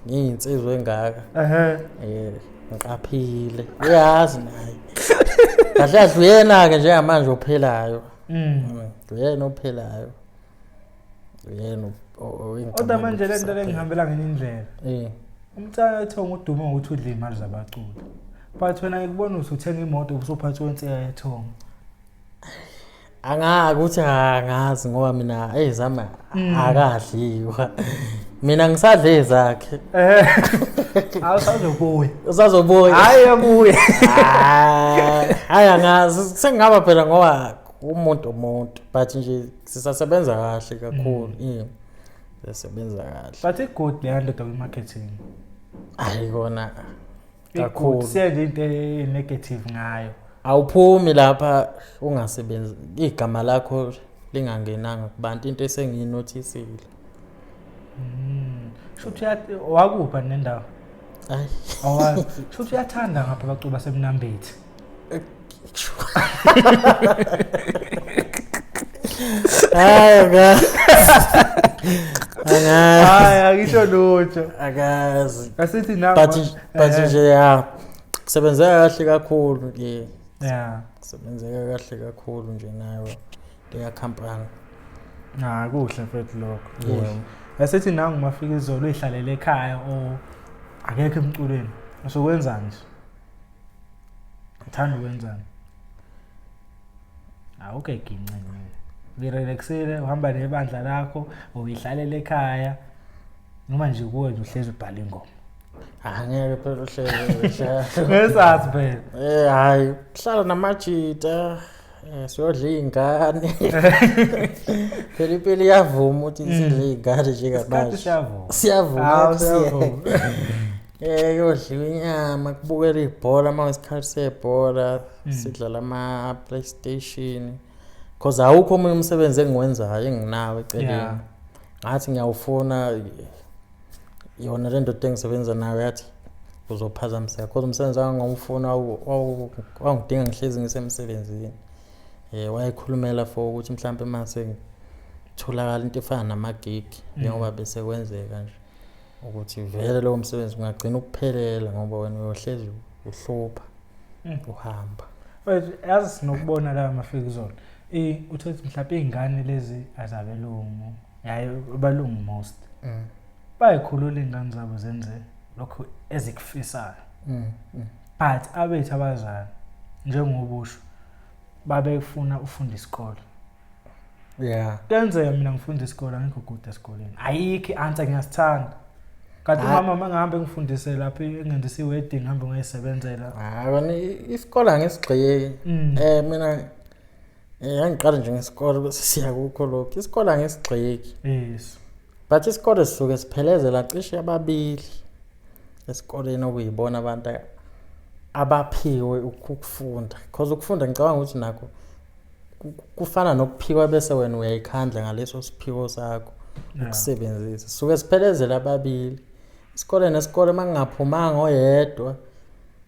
Speaker 2: ngiyinsizwa engaka.
Speaker 1: Ehhe.
Speaker 2: Ngiqaphile. Uyazi naye. Kahle kahle uyena-ke njengamanje ophelayo. Uyena ophelayo. Uyena
Speaker 1: Kodwa manje le nto le ngihambela ngenye indlela.
Speaker 2: Eh.
Speaker 1: Umntana ethonga udume ngokuthi udla iy'mali zabaculi. But wena ngikubona usuthenga imoto usuphathi wensika yethonga.
Speaker 2: Angazi ukuthi angazi ngoba mina ezami akadliwa. Mina ngisadla ezakhe.
Speaker 1: Awusazobuya.
Speaker 2: Usazobuya.
Speaker 1: Hayi yabuya.
Speaker 2: Hayi angazi sengingaba phela ngoba umuntu but nje sisasebenza kahle kakhulu. Sisasebenza kahle.
Speaker 1: But i-good leya ndoda kwi-marketing.
Speaker 2: Hayi kona
Speaker 1: I-good
Speaker 2: kakhulu.
Speaker 1: siyenze into e-negative ngayo.
Speaker 2: Awuphumi lapha ungasebenzi igama lakho lingangenanga kubantu, into esengiyinothisile.
Speaker 1: Shuthi wakupha nendawo?
Speaker 2: Hayi.
Speaker 1: Awazi. Shuthi uyathanda ngapha abaculi baseMnambithi.
Speaker 2: Hayi akazi. Angazi.
Speaker 1: Hayi akisho lutho.
Speaker 2: Akazi.
Speaker 1: Asithi na
Speaker 2: But nje ya kusebenzeka kahle kakhulu ke.
Speaker 1: Yeah.
Speaker 2: Kusebenzeka kahle kakhulu nje nayo leya company.
Speaker 1: Ah kuhle mfethu lokho.
Speaker 2: Yeah.
Speaker 1: Kuhle. Asithi nangu mafika izolo uyihlalele ekhaya o akekho emculweni. Usukwenzani nje? Uthanda ukwenzani? Awukho egince nje. Ngirelaxile uhamba nebandla lakho uyihlalela ekhaya. Noma nje kuwe nje uhlezi ubhala ingoma.
Speaker 2: Angeke phela uhlezi njalo.
Speaker 1: Ngesathi phela.
Speaker 2: Hayi kuhlala namajita siyodla iy'ngane. Phela impilo iyavuma ukuthi sidle iy'ngane njengamanje.
Speaker 1: Isikhathi siyavuma.
Speaker 2: Siyavuma.
Speaker 1: Hawu siyavuma.
Speaker 2: Kuyodliwa inyama, kubukela ibhola uma isikhathi sebhola, sidlala ama-PlayStation. Cause awukho omunye umsebenzi engiwenzayo enginawo eceleni. Ngathi ngiyawufuna yona le ndoda engisebenza nayo yathi uzophazamiseka cause umsebenzi wangangifuna wangidinga ngihlezi ngisemsebenzini. Wayekhulumela for ukuthi mhlampe mase kutholakala into efana nama-gig njengoba bese kwenzeka nje ukuthi vele lowo msebenzi ungagcina ukuphelela ngoba wena uyohlezi uhlupha uhamba.
Speaker 1: Yazi sinokubona la mafika izolo. Uthothi mhlawumbe iy'ngane lezi azabelungu, yaye abalungu most. Bayikhulula iy'ngane zabo zenze lokhu ezikufisayo. But abethu abazali njengobusho babefuna ufunda isikole.
Speaker 2: Yeah.
Speaker 1: Kuyenzeka mina ngifunda isikole angikho good esikoleni. Ayikho i-answer ngiyasithanda. Kanti umama mangihambe ngifundise lapha engenzisa i-wedding ngihambe ngiyisebenzela.
Speaker 2: Hayi wena isikole angisigxeki. Mina angiqala nje ngesikole bese siya kukho lokho. Isikole angisigxeki.
Speaker 1: Yes.
Speaker 2: But isikole sisuke siphelezela cishe ababili esikoleni okuyibona abantu abaphiwe ukufunda. Because ukufunda ngicabanga ukuthi nakho kufana nokuphiwa bese wena uyayikhandla ngaleso siphiwo sakho ukusebenzisa. Suke siphelezela ababili. Isikole nesikole mangingaphumanga oyedwa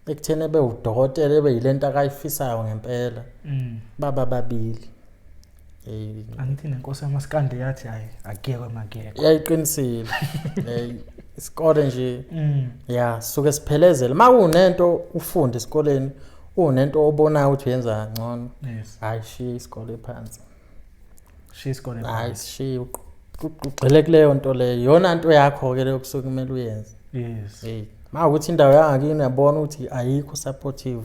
Speaker 2: ekutheni ebe udokotela ebe yilento akayifisayo ngempela. Baba babili.
Speaker 1: Angithi nenkosi yamaskandi yathi hayi akuyekwe makuyekwe.
Speaker 2: Yayiqinisile. Isikole nje ya suke siphelezela. Makunento ufunda esikoleni unento obonayo ukuthi uyenza kangcono.
Speaker 1: Yes.
Speaker 2: Hayi shiya isikole phansi.
Speaker 1: Shiya isikole phansi.
Speaker 2: Hayi shiya ugxile kuleyo nto leyo. Iyona nto yakho ke leyo kusuke kumele uyenze.
Speaker 1: Yes.
Speaker 2: Mawukuthi indawo yangakini uyabona ukuthi ayikho supportive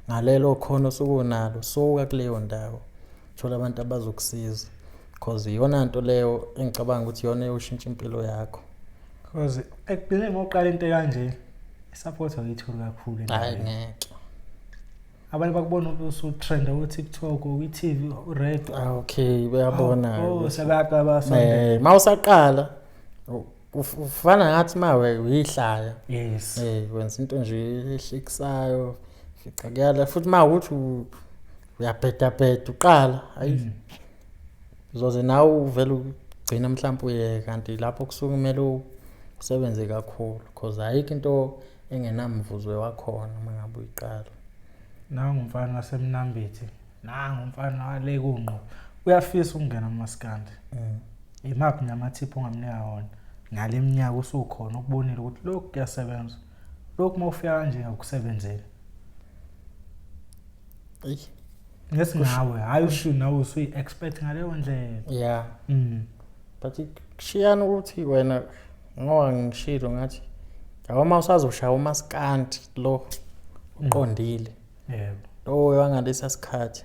Speaker 2: ngalelo khono osuke unalo, suka kuleyo ndawo. Thola abantu abazokusiza. Because iyona nto leyo engicabanga ukuthi iyona eyoshintsha impilo yakho.
Speaker 1: Because ekugcineni mawuqala into kanje support ayitholi kakhulu.
Speaker 2: Hayi ngeke.
Speaker 1: Abanye bakubona usutrenda ku-TikTok, kwi-TV, u-radio.
Speaker 2: Ah, okay, bayabona.
Speaker 1: Oh, sebeyaqala basondela.
Speaker 2: Eh, mawusaqala ufana ngathi mawe uyihlaya.
Speaker 1: Yes.
Speaker 2: Eh, wenza into nje ehlekisayo. Fica kuyala futhi mawukuthi uyabhedabheda uqala, ayi uzoze nawe uvele ugcina mhlawumbe uye kanti lapho kusuke kumele usebenze kakhulu because ayikho into engenamvuzo wakhona uma ngabe uyiqala.
Speaker 1: Nangu umfana waseMnambithi, nangu umfana wale kunqo. Uyafisa ukungena kumaskandi. Imaphi namathiphu ongamnika wona ngale minyaka usukhona ukubonile ukuthi lokhu kuyasebenza, lokhu uma ufika kanje akusebenzeli?
Speaker 2: Eyi.
Speaker 1: Ngesingawe, hhayi usho nawe usuyi-expert ngaleyo ndlela.
Speaker 2: Yeah. But kushiyana ukuthi wena ngoba ngishilo ngathi yabo uma usazoshaya umaskandi lo uqondile.
Speaker 1: Yebo.
Speaker 2: Lo wangalesa sikhathi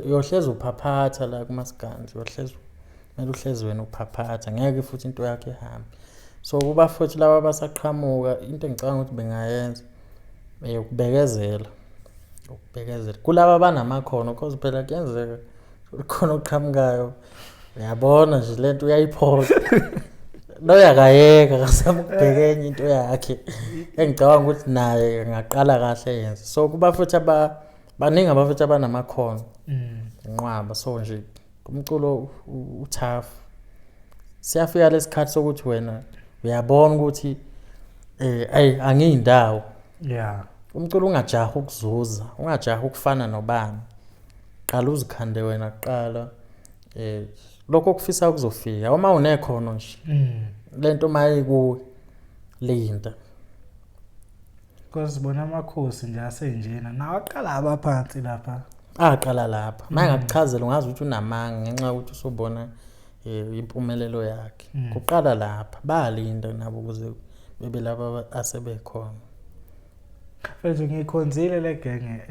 Speaker 2: uyohlezi uphaphatha la kumaskandi, uyohlezi kumele uhlezi wena uphaphatha, ngeke futhi into yakho ihambe. So kuba futhi laba abasaqhamuka into engicabanga ukuthi bengayenza ukubekezela. Ukubekezela. Kulaba abanamakhono because phela kuyenzeka khona oqhamukayo uyabona nje lento uyayiphosa. Loyo akayeka akazama ukubheka enye into yakhe engicabanga ukuthi naye angaqala kahle yenze. So kuba futhi baningi abafuthi abanamakhono. Inqwaba so nje umculo u-tough. Siyafika lesikhathi sokuthi wena uyabona ukuthi ayi angiyindawo.
Speaker 1: Yeah.
Speaker 2: Umculo ungajahi ukuzuza, ungajahi ukufana nobani. Qala uzikhande wena kuqala. Lokho okufisa kuzofika uma unekhono nje. Lento mayikuwe linda.
Speaker 1: Because sibona amakhosi nje asenjena nawo aqala abaphansi lapha.
Speaker 2: Aqala lapha. Mangakuchazela ungazi ukuthi unamanga ngenxa yokuthi usubona impumelelo yakhe. Kuqala lapha balinda nabo ukuze bebe laba asebekhona.
Speaker 1: Mfethu ngikhonzile le genge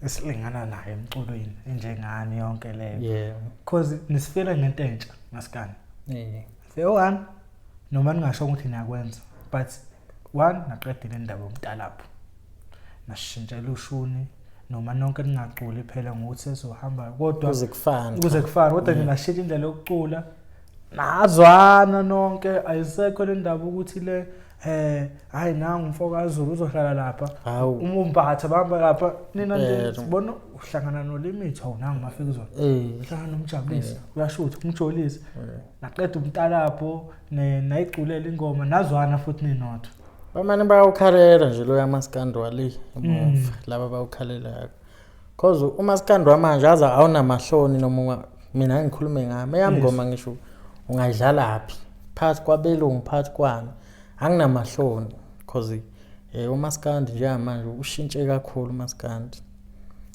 Speaker 1: esilingana nayo emculweni enjengani yonke leyo.
Speaker 2: Yeah.
Speaker 1: Because nisifile ngento entsha maskani.
Speaker 2: Yeah.
Speaker 1: Say one noma ningasho ukuthi niyakwenza but one naqedile indaba yomntalapho. Nashintshela ushuni noma nonke ningaculi phela ngokuthi sezohamba kodwa
Speaker 2: kuze kufane.
Speaker 1: Kuze kufane kodwa nje nashintsha indlela yokucula. Nazwana nonke ayisekho le ndaba ukuthi le hayi nangu umfo kaZulu uzohlala lapha.
Speaker 2: Hawu.
Speaker 1: Umbatha bahamba lapha nina nje sibona uhlangana noLimit awu nangu mafika uzona. Uhlangana noMjabulisi uyashutha umjolisi. Naqeda umntalapho nayiculela ingoma nazwana futhi ninodwa.
Speaker 2: Bamane bayawukhalela nje lo yamaskandi wale emuva laba bawukhalelayo. Cause umaskandi wamanje aza awunamahloni noma mina ngikhulume ngami eyami ngoma ngisho ungayidlalaphi phakathi kwabelungu phakathi kwani anginamahloni cause umaskandi njengamanje ushintshe kakhulu umaskandi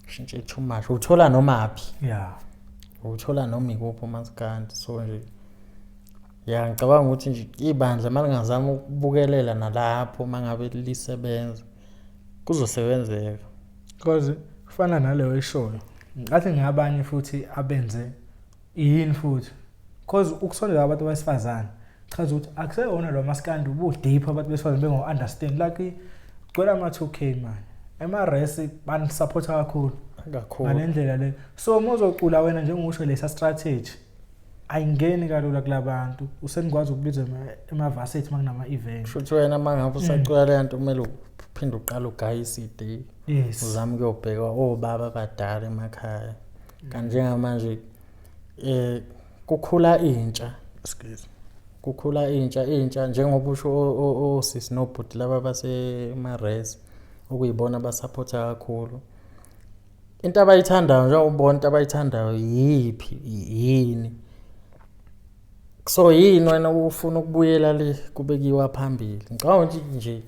Speaker 2: ushintshe too much uthola noma phi.
Speaker 1: Yeah.
Speaker 2: Uthola noma ikuphi umaskandi so nje ya ngicabanga ukuthi nje ibandla malingazama ukubukelela nalapho mangabe lisebenza kuzosebenzeka.
Speaker 1: Because kufana naleyo eshoyo ngathi ngabanye futhi abenze yini futhi because ukusondela abantu besifazane chaza ukuthi akuseyona lo maskandi ubudeep abantu besifazane bengo understand like gcwele ama 2K man ema race banisupporta kakhulu
Speaker 2: kakhulu
Speaker 1: ngalendlela le. So uma uzocula wena njengokusho lesa strategy ayingeni kalula kulabantu usenikwazi ukubizwa emavarsity makunama event.
Speaker 2: Futhi wena mangabe usacula le nto kumele uphinde uqale ugaye iCD.
Speaker 1: Yes.
Speaker 2: Uzame ukuyobheka obaba abadala emakhaya. Kanti njengamanje kukhula intsha.
Speaker 1: Excuse.
Speaker 2: Kukhula intsha njengoba usho osisi nobhuti laba basema-res okuyibona abasupporta kakhulu. Into abayithandayo njengoba ubona into abayithandayo yiphi yini. So yini wena ufuna ukubuyela le kubekiwa phambili. Ngicabanga ukuthi nje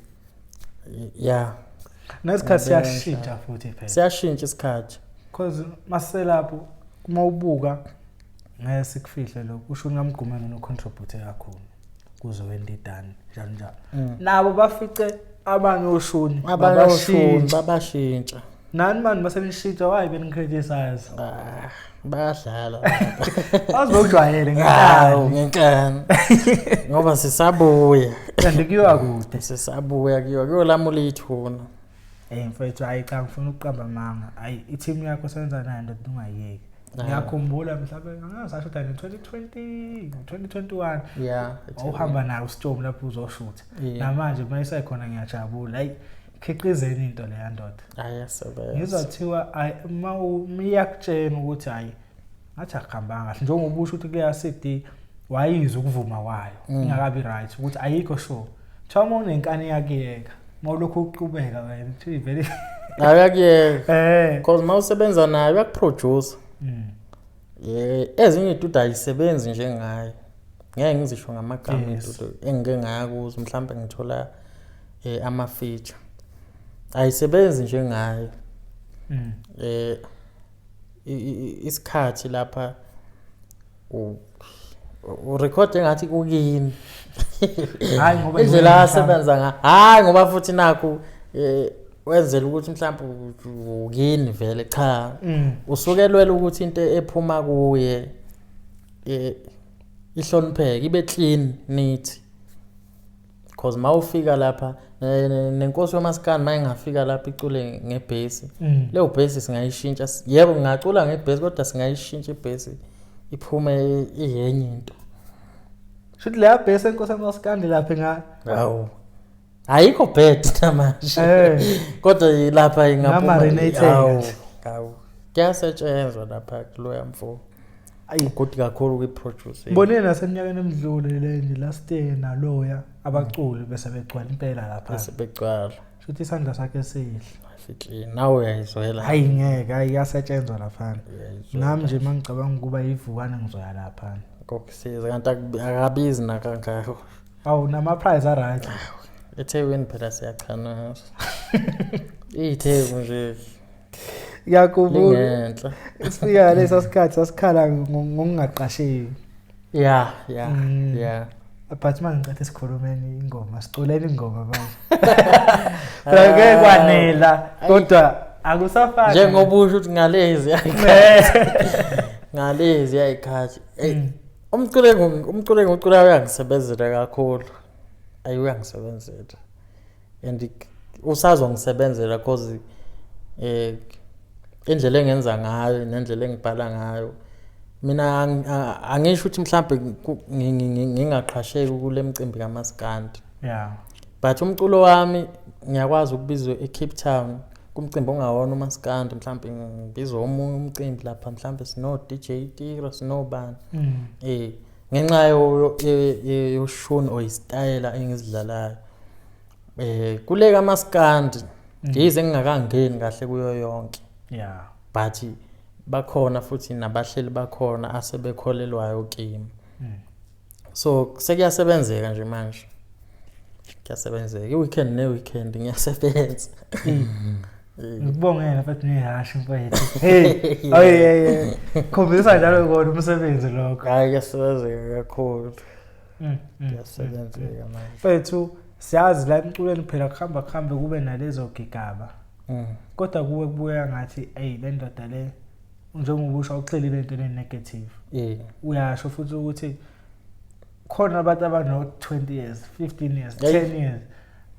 Speaker 2: yeah.
Speaker 1: Nesikhathi siyashintsha futhi phela.
Speaker 2: Siyashintsha isikhathi.
Speaker 1: Because maselapho uma ubuka ngeke sikufihle lokho usho ungamgqumene no contribute kakhulu kuze wendidane njalo njalo. Nabo bafice abanye oshuni
Speaker 2: babashintsha.
Speaker 1: Nani manje basenishintsha why benicriticize?
Speaker 2: Bayadlala.
Speaker 1: Azokujwayele ngenkani.
Speaker 2: Ngenkani. Ngoba sisabuya.
Speaker 1: Kanti kuyiwa kude.
Speaker 2: Sisabuya kuyiwa kuyolamula ithuna.
Speaker 1: Mfethu, hayi cha, ngifuna ukuqamba amanga. Hayi, i-team yakho senza nayo ndoda, ungayiyeki. Ngiyakhumbula mhlawumbe angazi ukuthi 2020, 2021 awuhamba nayo usitomu lapho uzoshutha. Namanje uma isekhona ngiyajabula. Hayi, khiqizeni into leya ndoda.
Speaker 2: Ayasebenza.
Speaker 1: Ngizwa kuthiwa uma iyakutshena ukuthi hayi ngathi akuhambanga kahle, njengoba usho ukuthi kuleya CD wayizwa ukuvuma kwayo ingakabi right, ukuthi ayikho sure. Kuthiwa uma unenkani iyakuyeka, uma ulokhu uqhubeka wena kuthiwa ivele
Speaker 2: Akuyeka. Because uma usebenza nayo uyakuproduce. Ezinye iy'tudio ayisebenzi njengayo. Ngeke ngizisho ngamagama iy'tudio engike ngaya kuzo, mhlawumbe ngithola ama-feature. Ayisebenzi njengayo. Isikhathi lapha urekhode engathi kukini.
Speaker 1: Hayi ngoba
Speaker 2: indlela asebenza ngayo. Hayi ngoba futhi nakhu wenzela ukuthi mhlawumbe ukini vele, cha. Usukelwela ukuthi into ephuma kuye ihlonipheke, ibe clean, neat. Because mawufika lapha nenkosi yomaskandi mayingafika lapha icule ngebhesi, leyo bhesi singayishintsha. Yebo, ngingacula ngebhesi, kodwa singayishintsha ibhesi iphume iyenye into.
Speaker 1: Shuthi leya bhesi enkosi yomaskandi lapha inga
Speaker 2: Hawu, ayikho bad namanje, kodwa lapha ingaphuma.
Speaker 1: Ingamarinate.
Speaker 2: Hawu, hawu, kuyasetshenzwa lapha kuloya mfo.
Speaker 1: Ayi.
Speaker 2: Good kakhulu kwi-producing.
Speaker 1: Ngibonile naseminyakeni emidlule le nje, last year naloya, abaculi bese begcwala impela lapha.
Speaker 2: Bese begcwala.
Speaker 1: Shuthi isandla sakhe sihle.
Speaker 2: Si-clean, nawe uyayizwela.
Speaker 1: Hayi ngeke, hayi iyasetshenzwa lapha.
Speaker 2: Uyayizwela.
Speaker 1: Nami nje mangicabanga ukuba ivukane ngizoya lapha.
Speaker 2: Kokusiza kanti akabizi nakangako.
Speaker 1: Awu, nama prize a right.
Speaker 2: eThekwini phela siyachana, iTheku nje
Speaker 1: Ngiyakhumbula
Speaker 2: lingenhla.
Speaker 1: sifika lesa sikhathi sasikhala ngokungaqasheki.
Speaker 2: Ya.
Speaker 1: But manje ngicela sikhulumeni ingoma, siculeni ingoma manje. Phela ngeke kwanela, kodwa akusafani.
Speaker 2: Njengoba usho ukuthi ngalezi yayikhathi. Ey, umculo engiwuculayo uyangisebenzela kakhulu. Ayi, uyangisebenzela and usazongisebenzela, cause indlela engenza ngayo nendlela engibhala ngayo mina angisho ukuthi mhlambe ngingaqhasheki kule mcimbi kaMaskandi, but umculo wami ngiyakwazi ukubizwa eCape Town kumcimbi ongawona umaskandi, mhlambe ngibizwa omunye umcimbi lapha, mhlambe sino DJ Tira, sinobani, ngenxa yoshuni or isitayela engizidlalayo kule kaMaskandi, yize ngingakangeni kahle kuyo yonke, but bakhona futhi nabahleli bakhona asebekholelwayo kimi, so sekuyasebenzeka nje manje, kuyasebenzeka i-weekend ne-weekend ngiyasebenza.
Speaker 1: Ngikubongela futhi nehashi mfethu. Hey, ayi hey. Khombisa njalo kona umsebenzi lokho.
Speaker 2: Hayi, kuyasebenzeka kakhulu. Kuyasebenzeka manje.
Speaker 1: Mfethu, siyazi la emculweni phela kuhamba kuhambe kube nalezo gigaba. Kodwa kuwe kubuya ngathi ey, le ndoda le, njengoba usho, awuxelile into negative. Uyasho futhi ukuthi khona abantu abano 20 years, 15 years, 10 years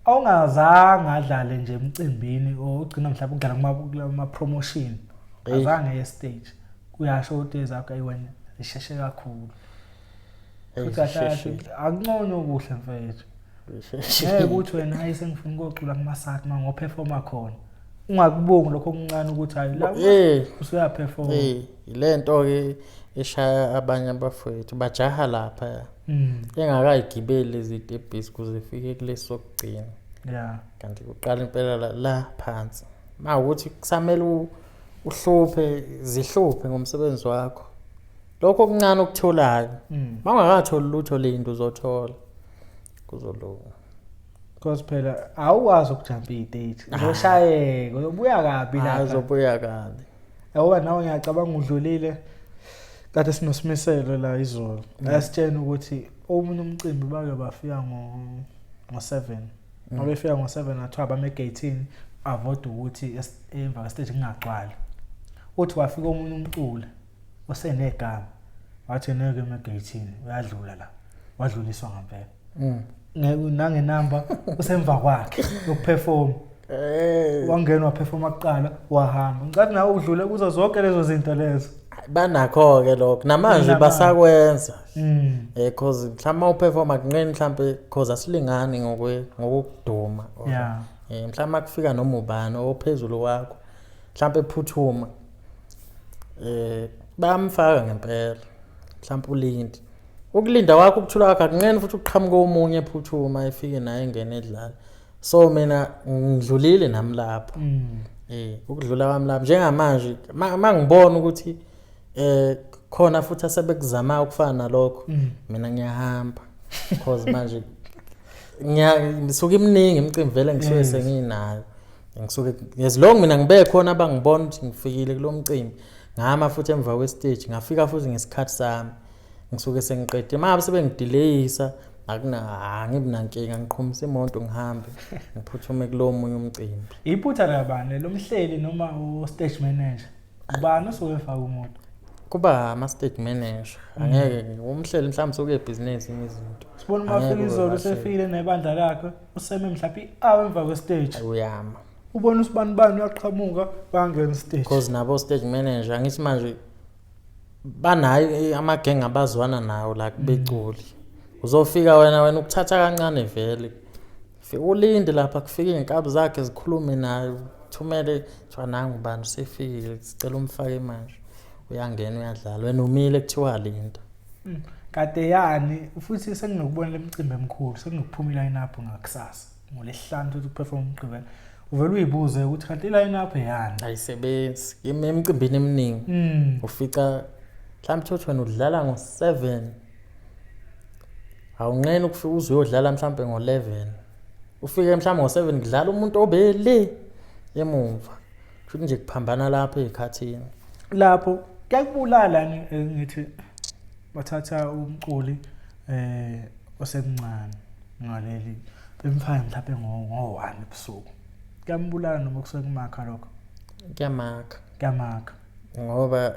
Speaker 1: awungazange adlale nje emcimbini or ugcina mhlawumbe ukudlala kuma promotion, azange ye stage. Uyasho ukuthi ezakho ayiwena zisheshe kakhulu. Futhi kahle kahle akunconywa okuhle mfethu. Ngeke ukuthi wena hayi, sengifuna ukuyocula kumasakhi uma ngoperforma khona. Ungakubongi lokho okuncane ukuthi hayi la usuyaperforma.
Speaker 2: Ile nto ke eshaya abanye abafowethu, bajaha lapha engakayigibeli lezi tebhisi kuze ifike kulesi sokugcina, kanti kuqala impela la phansi. Ma ukuthi kusamele uhluphe, zihluphe ngomsebenzi wakho, lokho okuncane okutholayo, ma ungakatholi lutho, linto uzothola, kuzolunga.
Speaker 1: Because phela awukwazi ukujumpa iy'stage. Uzoshayeka, uzobuya kabi
Speaker 2: Hayi,
Speaker 1: lapha.
Speaker 2: uzobuya kabi.
Speaker 1: Yabo, nawe ngiyacabanga udlulile kade sinosimiselo la izolo. Ayasitshena ukuthi omunye umcimbi bake bafika ngo ngo-7. Mabefika ngo-7 athiwa bame egate avoid ukuthi emva kwestage kungagcwali. Uthi wafika omunye umculi osenegama, wathi ngeke eme egate, uyadlula la. Wadluliswa ngempela. Nangenamba usemva kwakhe yokuperform. Wangena waperforma kuqala wahamba. Ngicathi nawe udlule kuzo zonke lezo zinto lezo.
Speaker 2: Banakho-ke lokho namanje basakwenza. Cause mhlawumbe uma uperforma kunqeni mhlawumbe cause asilingani ngokuduma.
Speaker 1: Yeah.
Speaker 2: Mhlawumbe kufika noma ubani ophezulu kwakho mhlawumbe ephuthuma bayamfaka ngempela mhlawumbe ulindi. Ukulinda kwakho ukuthula kwakho akunqeni futhi uqhamuke omunye ephuthuma efike naye engene edlala. So mina ngidlulile nami lapho. Ukudlula kwami lapho njengamanje mangibona ukuthi khona futhi asebekuzama ukufana nalokho mina ngiyahamba because manje ngisuke iminingi imicimbi vele ngisuke senginayo. Ngisuke as long mina ngibe khona abangibona ukuthi ngifikile kulo mcimbi ngama futhi emva kwestage ngafika futhi ngesikhathi sami ngisuke sengiqedile. Uma ngabe sebengideleyisa angibi nankinga, ngiqhumisa imoto ngihambe ngiphuthume kulo munye umcimbi.
Speaker 1: Iphutha labani lomhleli noma u-stage manager? Ubani osuke efaka umuntu?
Speaker 2: Kuba ama-stage manager. Angeke umhleli mhlawumbe usuke ebhizinisi izinto.
Speaker 1: Sibona uma
Speaker 2: Angeke
Speaker 1: afika izolo
Speaker 2: ube
Speaker 1: usefikile nebandla lakhe, useme mhlawumbe i-hour emva kwestage.
Speaker 2: Uyama.
Speaker 1: Ubona usibani bani uyaqhamuka bangena stage.
Speaker 2: Because nabo stage manager angithi manje banayo amagenge abazwana nawo la kubeculi. Uzofika wena ukuthatha kancane vele. Fika ulinde lapha kufike izinkabi zakhe zikhulume naye, uthumele kuthiwa nangu bani usefikile sicela umfake manje. Uyangena uyadlala wena umile kuthiwa linda.
Speaker 1: Kade yani futhi senginokubona lemicimbi emikhulu sekunokuphuma i-line up ngakusasa ngolesihlanu ukuthi kuperform umgqibelo. Uvela uyibuze ukuthi kanti i-line up yani
Speaker 2: ayisebenzi emicimbini eminingi. Ufica mhlawumbe uthi wena udlala ngo-7 awunqeni ukufika uze uyodlala mhlawumbe ngo-11 ufike mhlawumbe ngo-7 kudlala umuntu obele emumva futhi nje kuphambana lapho ezikhathini
Speaker 1: lapho kuyakubulala ngithi bathatha umculi osemncane ngaleli bemfaka mhlawumbe ngo-1 ebusuku kuyambulala noma kusuke kumakha lokho?
Speaker 2: Kuyamakha,
Speaker 1: kuyamakha
Speaker 2: ngoba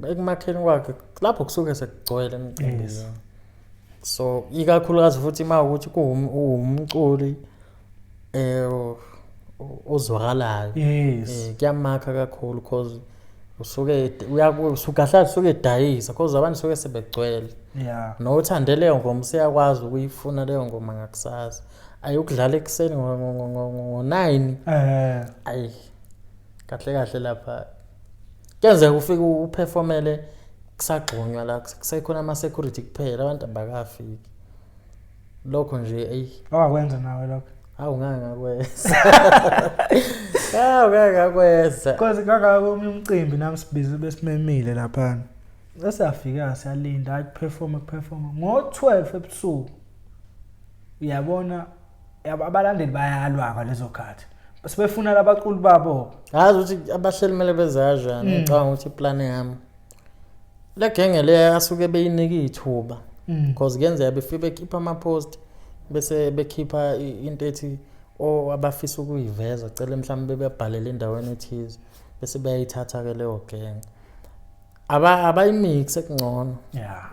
Speaker 2: ekumakheni kwakhe lapho kusuke sekugcwele emcimbini. So ikakhulukazi futhi uma ukuthi kuwumculi ozwakalayo.
Speaker 1: Yes.
Speaker 2: Kuyamakha kakhulu because usuke usukahle usuke edayisa because abantu suke sebegcwele.
Speaker 1: Yeah.
Speaker 2: Nothande leyo ngoma useyakwazi ukuyifuna leyo ngoma ngakusasa. Ayokudlala ekuseni ngo-9. Ayi. Kahle kahle lapha kuyenzeka ufike uperformele kusagxunywa la kusekhona ama security kuphela abantu abakafiki. Lokho nje eyi
Speaker 1: awakwenza nawe lokho.
Speaker 2: Awu ngeke ngakwenza. Awu ngeke ngakwenza.
Speaker 1: Because kangaka omunye umcimbi nami sibize besimemile lapha. Sesiyafika siyalinda hayi kuperform ngo-12 ebusuku. Uyabona abalandeli bayalwa ngalezo khathi. Sebefuna labaculi babo.
Speaker 2: Yazi ukuthi abahleli kumele benze kanjani? Ngicabanga ukuthi iplan yami. Le genge le asuke beyinika ithuba. Because kuyenzeka befike bekhipha ama post bese bekhipha into ethi abafisa ukuyiveza cela mhlawumbe bebabhalele endaweni ethize bese bayayithatha ke leyo genge. Abayimix ekungcono.
Speaker 1: Yeah.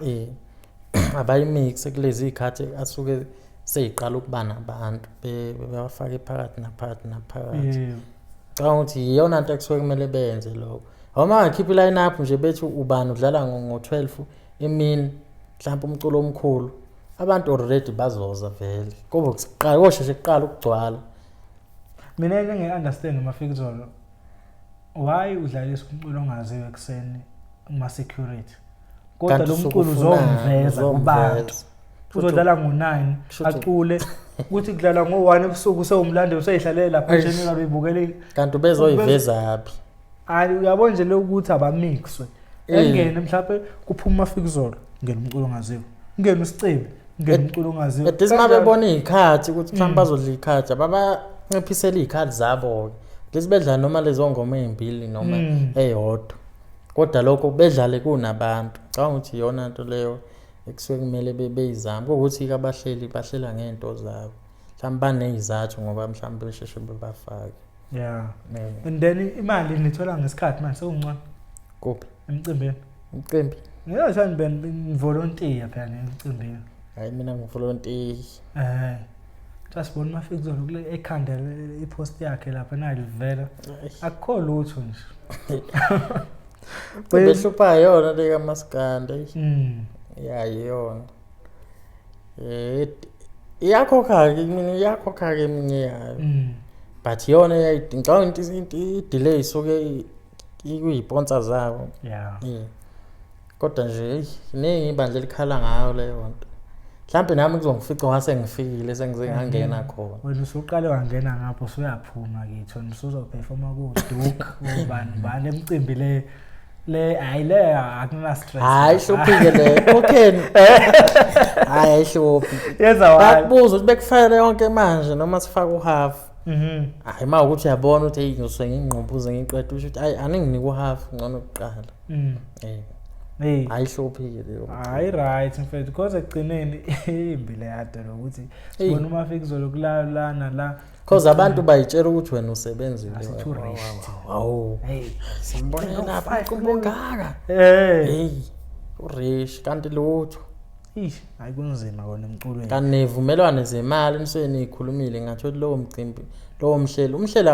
Speaker 2: Abayimix kulezi izikhathi asuke seyiqala ukuba nabantu bebafake phakathi naphakathi naphakathi. Ngicabanga ukuthi iyona nto ekusuke kumele benze lokho. Uma ngakhipha i-line up nje bethi ubani udlala ngo-12 emini mhlawumbe umculo omkhulu abantu already bazoza vele. Kube kuqala kosheshe kuqala ukugcwala.
Speaker 1: Mina into engiyi-understand Mafikizolo, why udlalisa umculo ongaziwa ekuseni kuma security? Kodwa lo mculo uzomveza kubantu. Uzodlala ngo-9 acule kuthi kudlala ngo-1 ebusuku sewumlandeli useyihlalela lapha general uyibukele.
Speaker 2: Kanti ubezoyiveza phi?
Speaker 1: Hayi uyabona nje lokuthi abamixwe. Engene mhlawumbe kuphuma Mafikizolo ngene umculo ongaziwa. Ngene uSicebi ngene umculo ongaziwa.
Speaker 2: At least mabebona izikhathi ukuthi mhlawumbe bazodla izikhathi ababanciphisela izikhathi zabo ke. Lezi bedlala noma lezo ngoma ezimbili noma eyodwa. Kodwa lokho bedlale kunabantu. Ngicabanga ukuthi iyona nto leyo ekusuke kumele beyizame. Kuwukuthi abahleli bahlela ngento zabo. Mhlawumbe banezizathu ngoba mhlawumbe besheshe bebafake.
Speaker 1: Yeah. And then imali nithola ngesikhathi manje sekuncane.
Speaker 2: Kuphi?
Speaker 1: Emcimbini.
Speaker 2: Umcimbi.
Speaker 1: Ngiyashani ben volunteer phela emcimbini.
Speaker 2: Hayi mina ngivolunteer.
Speaker 1: Sasibona uMafikizolo kule ekhanda ipost yakhe lapha nayo livela. Akukho lutho nje.
Speaker 2: Behlupha yona le kaMaskandi. Ya yiyona. Iyakhokha-ke mina iyakhokha-ke eminye yayo. But yona ngicabanga ukuthi i-delay isuke ikuyiponsa zabo.
Speaker 1: Yeah.
Speaker 2: Kodwa nje eyi iningi ibandla elikhala ngayo leyo nto. Mhlampe nami kuzongifica ngase ngifikile sengize ngangena khona.
Speaker 1: Wena usuqale wangena ngapho usuyaphuma kithi wena usuzoperforma ku-Duke ubani bani emcimbi le le hayi le akuna stress.
Speaker 2: Hayi hluphike le khokheni. Hayi ayihluphi.
Speaker 1: Yenza wani.
Speaker 2: Bakubuza ukuthi bekufakele yonke manje noma sifake uhalf. Hayi uma ukuthi uyabona ukuthi hey ngizosuke ngingqumbuze ngiqede usho ukuthi hayi aninginike uhalf ngcono kuqala.
Speaker 1: Hey.
Speaker 2: Ayihluphi-ke leyo.
Speaker 1: Hayi right mfethu because ekugcineni imbi le yado lokuthi
Speaker 2: Eyi.
Speaker 1: sibona uMafikizolo kulalana la.
Speaker 2: Because abantu bayitshela ukuthi wena usebenzile.
Speaker 1: Asithi u-rich.
Speaker 2: Hawu.
Speaker 1: Hey.
Speaker 2: Simbone lapha
Speaker 1: Five
Speaker 2: umcimbi ongaka.
Speaker 1: Hey.
Speaker 2: Hey. Urich kanti lutho.
Speaker 1: Ish, hayi kunzima kona emculweni.
Speaker 2: Kanti nevumelwane zemali nisuke niyikhulumile ngathi lowo mcimbi, lowo mhleli, umhleli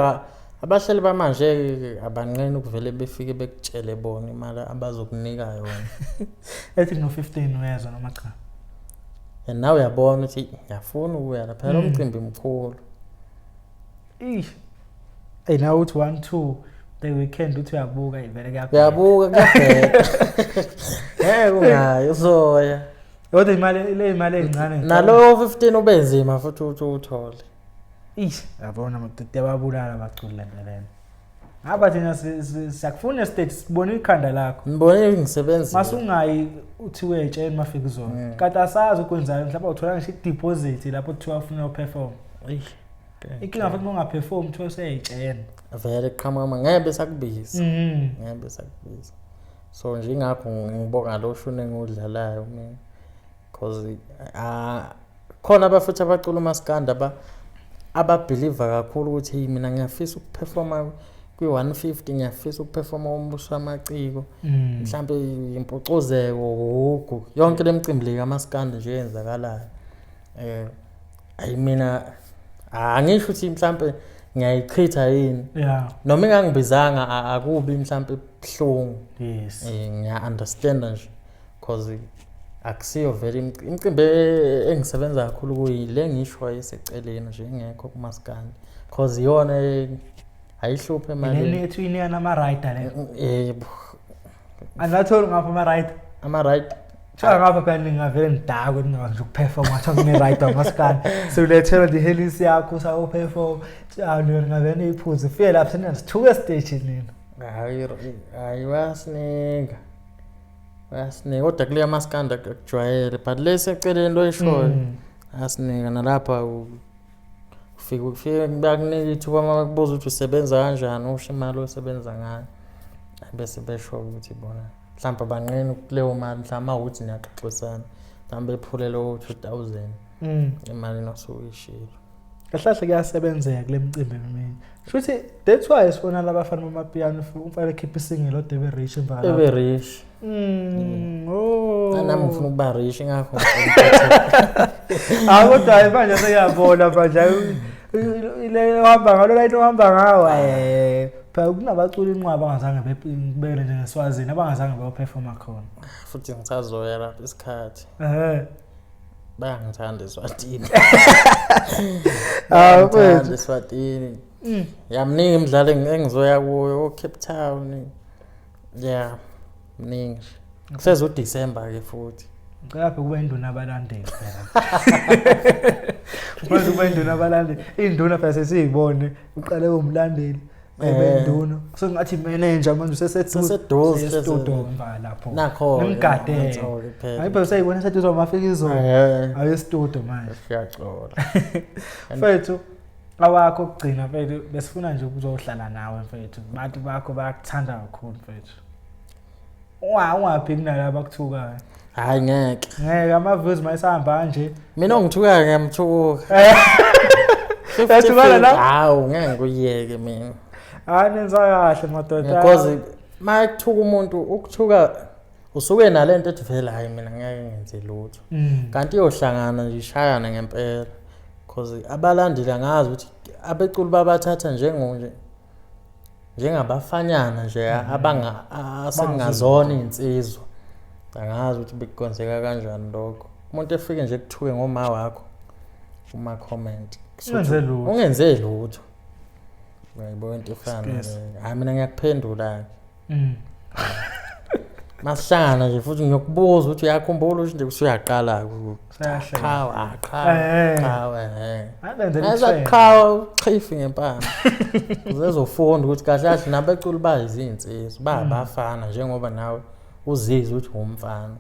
Speaker 2: abahleli bamanje abanqeni ukuvele befike bekutshele bona imali abazokunika yona.
Speaker 1: Ethi no 15 uyezwa noma cha.
Speaker 2: And nawe uyabona ukuthi ngiyafuna ukuya lapha lo mcimbi mkhulu.
Speaker 1: Ish. Hey nawe uthi 1 2 the weekend uthi uyabuka ivele kuyabheda.
Speaker 2: Uyabuka kuyabheda. Ngeke ungayi uzoya.
Speaker 1: Kodwa imali le imali encane.
Speaker 2: Nalowo 15 ubenzima futhi ukuthi uwuthole.
Speaker 1: Ish, yabona madoda yababulala abaculi lena. Ngaba thina siyakufuna state sibone ikhanda lakho.
Speaker 2: Ngibone ngisebenzile.
Speaker 1: Masungayi uthiwe etsheni Mafikizolo. Kanti asazi ukwenzayo mhlawumbe uthola ngisho i-deposit lapho kuthiwa ufuna uperform.
Speaker 2: Eish.
Speaker 1: Inkinga futhi ungaperform kuthiwa useyitshena.
Speaker 2: Vele qhamuka ngeke besakubiza. Ngeke besakubiza. So nje ingakho ngibonga lo shuni engiwudlalayo mina. Because khona abafuthi abacula umaskandi ababelieve kakhulu ukuthi hey mina ngiyafisa ukuperforma kwi-150, ngiyafisa ukuperforma umbuso wamaciko. Mhlambe impucuzeko, ugu, yonke lemicimbi le kaMaskandi nje eyenzakalayo. Ayi mina angisho ukuthi mhlambe ngiyayichitha yini. Noma ingangibizanga akubi mhlambe buhlungu.
Speaker 1: Yes.
Speaker 2: Ngiya understand nje because akusiyo vele imicimbi engisebenza kakhulu kuyile ngisho eseceleni nje engekho kumaskandi because iyona ayihluphe imali.
Speaker 1: Leni ethi inika nama rider le.
Speaker 2: Yebo.
Speaker 1: Angatholi ngapha ama rider.
Speaker 2: Ama rider.
Speaker 1: Thiwa ngapha phela ningavele nidakwe ningakwazi nje ukuperform ngathiwa kune rider umaskandi. Sewulethela nje ihelisi yakho usawuperform. Thiwa ningavele niyiphuze fike lapha seniyazithuka stage nina.
Speaker 2: Hayi hayi bayasinika. Bayasinika kodwa kule maskandi akujwayele but leseceleni loyishoyo asinika nalapha ufike bakunika ithuba uma bekubuza ukuthi usebenza kanjani usho imali osebenza ngayo bese besho ukuthi bona mhlawumbe abanqeni kuleyo mali mhlawumbe ukuthi niyaxoxisana mhlawumbe ephule lowo 2000 imali nosuke uyishilo.
Speaker 1: Kahle kahle kuyasebenzeka kule micimbi eminingi. Shuthi that's why sibona labafana bamapiano umfana ekhipha isingelo ode be rich emva
Speaker 2: ebe rich.
Speaker 1: Oh.
Speaker 2: Nami ngifuna ukuba rich ngakho.
Speaker 1: Hayi kodwa hayi manje seyabona manje ile uhamba ngalo la into uhamba ngawo phela kunabaculi inqwaba abangazange bebele nje ngeSwazini abangazange bayoperforma khona.
Speaker 2: Futhi ngisazoya lapha isikhathi. Bayangithanda eSwatini.
Speaker 1: Ah,
Speaker 2: Bayangithanda eSwatini. Ya mningi imidlalo engizoya kuyo o-Cape Town. Yeah, mningi nje. Kuseza uDecember ke futhi.
Speaker 1: Ngicela phela kube induna abalandeli phela. Ufuna kube induna abalandeli. Induna phela sesiyibone uqale umlandeli ebe induna. Sengathi manager manje useseduze.
Speaker 2: Seseduze,
Speaker 1: Sestudio emva lapho.
Speaker 2: Nakho.
Speaker 1: Nimgade. Hayi phela usayibona seduze mafika izolo. Ayi studio manje.
Speaker 2: Siyaxola.
Speaker 1: Mfethu awakho okugcina mfethu besifuna nje ukuzohlala nawe mfethu. Abantu bakho bayakuthanda kakhulu mfethu. Ungaphi kunalaba akuthukayo.
Speaker 2: Hayi ngeke.
Speaker 1: Ngeke ama views mayisahamba kanje.
Speaker 2: Mina ongithukayo ngiyamthuka.
Speaker 1: Uyathukana la?
Speaker 2: Hawu ngeke ngikuyeke mina.
Speaker 1: Hayi nenza kahle madoda.
Speaker 2: Because mayekuthuka umuntu ukuthuka usuke nalento ethi vele hayi mina ngeke ngenze lutho. Kanti iyohlangana nje ishayana ngempela. Cause abalandeli angazi ukuthi abeculi babathatha njengo nje njengabafanyana nje abanga asengazona iy'nsizwa. Angazi ukuthi bekwenzeka kanjani lokho. Umuntu efike nje kuthuke ngoma wakho kuma comment.
Speaker 1: Ungenze lutho.
Speaker 2: Ungenze lutho. Uyayibona into efana
Speaker 1: Space.
Speaker 2: naleyo. Hayi mina ngiyakuphendula-ke.
Speaker 1: Masihlangana
Speaker 2: nje futhi ngiyokubuza ukuthi uyakhumbula ukuthi nje usuyaqala
Speaker 1: Usayahleka.
Speaker 2: qhawe ah qhawe qhawe eh
Speaker 1: Abenzela
Speaker 2: Ngaza
Speaker 1: i-trend.
Speaker 2: qhawe uchifi ngempama. Uzezofunda ukuthi kahle kahle nabeculi bayizinsizwa babafana njengoba nawe uzizwa ukuthi umfana.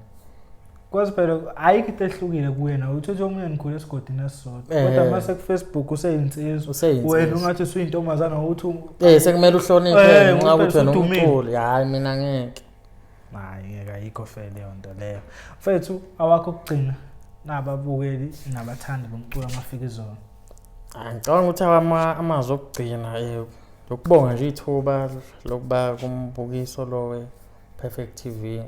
Speaker 1: Kwazi phela ayikho into ehlukile kuyena uthi uthi omunye nikhule esigodini esisodwa kodwa mase ku-Facebook useyinsizwa
Speaker 2: Useyinsizwa.
Speaker 1: wena ungathi usuyintombazana uthi
Speaker 2: Sekumele uhloniphe ngenxa
Speaker 1: ngoba
Speaker 2: yokuthi wena
Speaker 1: usudumile.
Speaker 2: umculi. Hayi mina ngeke.
Speaker 1: Hayi ngeke ayikho fair leyo nto leyo. Mfethu awakho okugcina nababukeli nabathandi bomculo amafikizolo.
Speaker 2: Hayi, ngicabanga ukuthi amazwi okugcina lokubonga nje ithuba lokuba kumbukiso lo we-Perfect TV.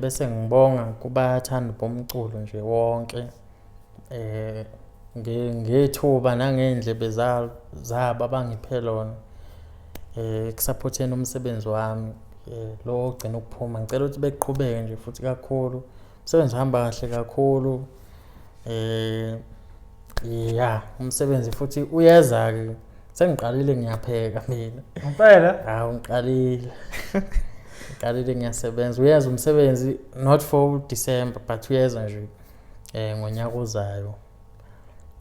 Speaker 2: Bese ngibonga kubathandi bomculo nje wonke ngethuba nangey'ndlebe zabo abangiphe lona ekusaphotheni umsebenzi wami lo ogcina ukuphuma. Ngicela ukuthi beqhubeke nje futhi kakhulu. Umsebenzi uhamba kahle kakhulu. Ya, umsebenzi futhi uyeza-ke. Sengiqalile ngiyapheka mina.
Speaker 1: Ngempela?
Speaker 2: Hawu ngiqalile. Ngiqalile ngiyasebenza. Uyeza umsebenzi not for December but uyeza nje ngonyaka ozayo.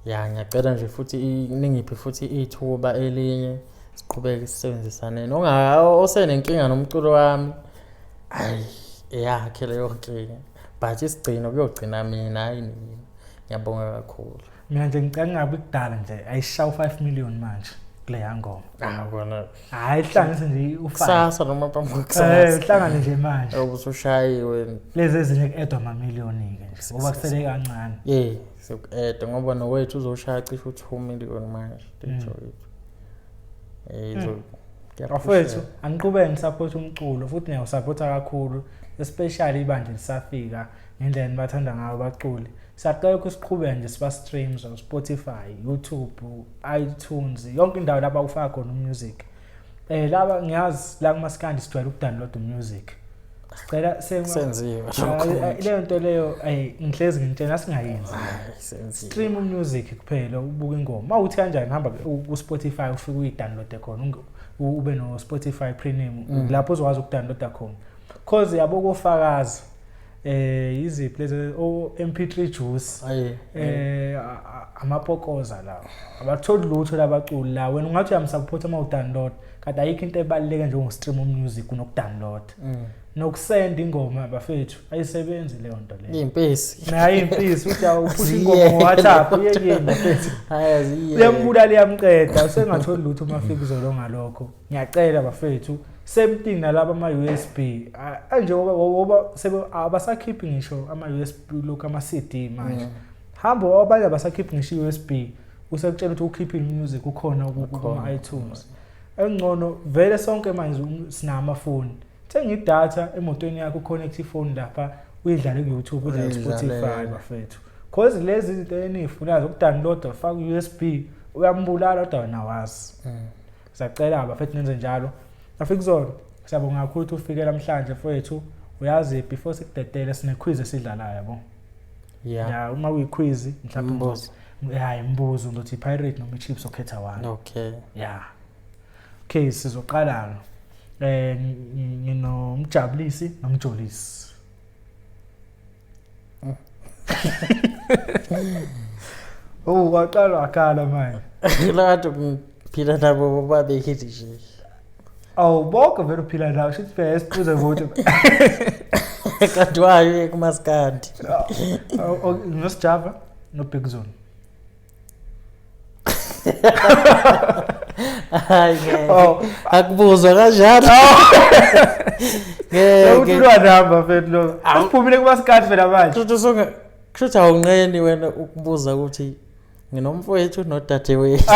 Speaker 2: Ya, ngiyacela nje futhi ningiphe futhi ithuba elinye siqhubeke sisebenzisaneni. Osenenkinga nomculo wami, hayi eyakhe leyo nkinga. But isigcino kuyogcina mina, hayi nina. Ngiyabonga kakhulu.
Speaker 1: Mina nje ngicela ngingabi kudala nje ayishawu 5 million manje kuleya ngoma.
Speaker 2: Ah kona.
Speaker 1: Hayi hlanganise nje u5.
Speaker 2: Kusasa noma phambi kwekusasa.
Speaker 1: Hlangane nje manje.
Speaker 2: Ubusushayiwe.
Speaker 1: Lezi ezinye ku-add ama-million ke nje ngoba kusele kancane.
Speaker 2: Soku-add ngoba nowethu uzoshaya cishe u2 million manje.
Speaker 1: Bafethu aniqhubeke nisupport umculo futhi niyawusupporta kakhulu especially ibandla lisafika ngendlela enibathanda ngayo abaculi. Siyacela ukuthi siqhubeke nje siba streams on Spotify, YouTube, iTunes, yonke indawo lapha ufaka khona umusic. Laba ngiyazi la kumaskandi sijwayele ukudownload umusic. Sicela
Speaker 2: senziwe.
Speaker 1: Leyo nto leyo ngihlezi ngitshela singayenzi.
Speaker 2: Senziwe.
Speaker 1: Stream music kuphela ubuka ingoma. Mawuthi kanjani hamba ku Spotify ufike uyidownload khona ube no Spotify Premium lapho uzokwazi ukudownloada khona. Cause yabo kofakazi iziphi lezi o MP3 Juice amapokoza lawo abatholi lutho labaculi la wena ungathi uyamsupport uma udownload kanti ayikho into ebaluleke njengo-stream music kunokudownload nokusend ingoma bafethu ayisebenzi leyo nto leyo
Speaker 2: Impisi
Speaker 1: nayo impisi uthi awuphusha ingoma ngo-WhatsApp uyekeni bafethu
Speaker 2: hayi
Speaker 1: uyambulala iyamqeda usengatholi lutho uma fika uzolo ngalokho. Ngiyacela bafethu same thing nalaba ama-USB njengoba abasakhiphi ngisho ama-USB lokhu ama-CD manje. Hamba abanye abasakhiphi ngisho i-USB usekutshela ukuthi ukhiphile music ukhona kuma-iTunes. Engcono vele sonke manje sinamafoni. Thenga idatha emotweni yakho uconnect ifoni lapha uyidlale ku-YouTube udlale ku-Spotify bafethu. Cause lezi izinto enizifunayo zokudownload ufaka u-USB uyambulala kodwa wena wazi. Siyacela bafethu nenze njalo. Mafikizolo siyabonga kakhulu ukuthi ufike namhlanje mfowethu. Uyazi before sikudedele sine quiz esidlalayo yabo.
Speaker 2: Yeah.
Speaker 1: Uma kuyi quiz mhlawumbe hayi imbuzo ngizothi Pirate noma iChiefs okhetha one.
Speaker 2: Okay.
Speaker 1: Yeah. Okay sizoqala nginomjabulisi nomjolisi. Oh waqala wakhala manje.
Speaker 2: Labantu ngiphila nabo bobabili nje.
Speaker 1: Awu bonke vele uphila nawo shithi phela esibuze ukuthi
Speaker 2: kanti wayo kumaskandi.
Speaker 1: NoSjava noBig Zone.
Speaker 2: Hayi ngeke. Akubuzwa kanjalo.
Speaker 1: Ngeke. Uthulwa namba mfethu lo. Asiphumile kumaskandi phela manje.
Speaker 2: Kusho awunqeni wena ukubuza ukuthi nginomfowethu nodadewethu.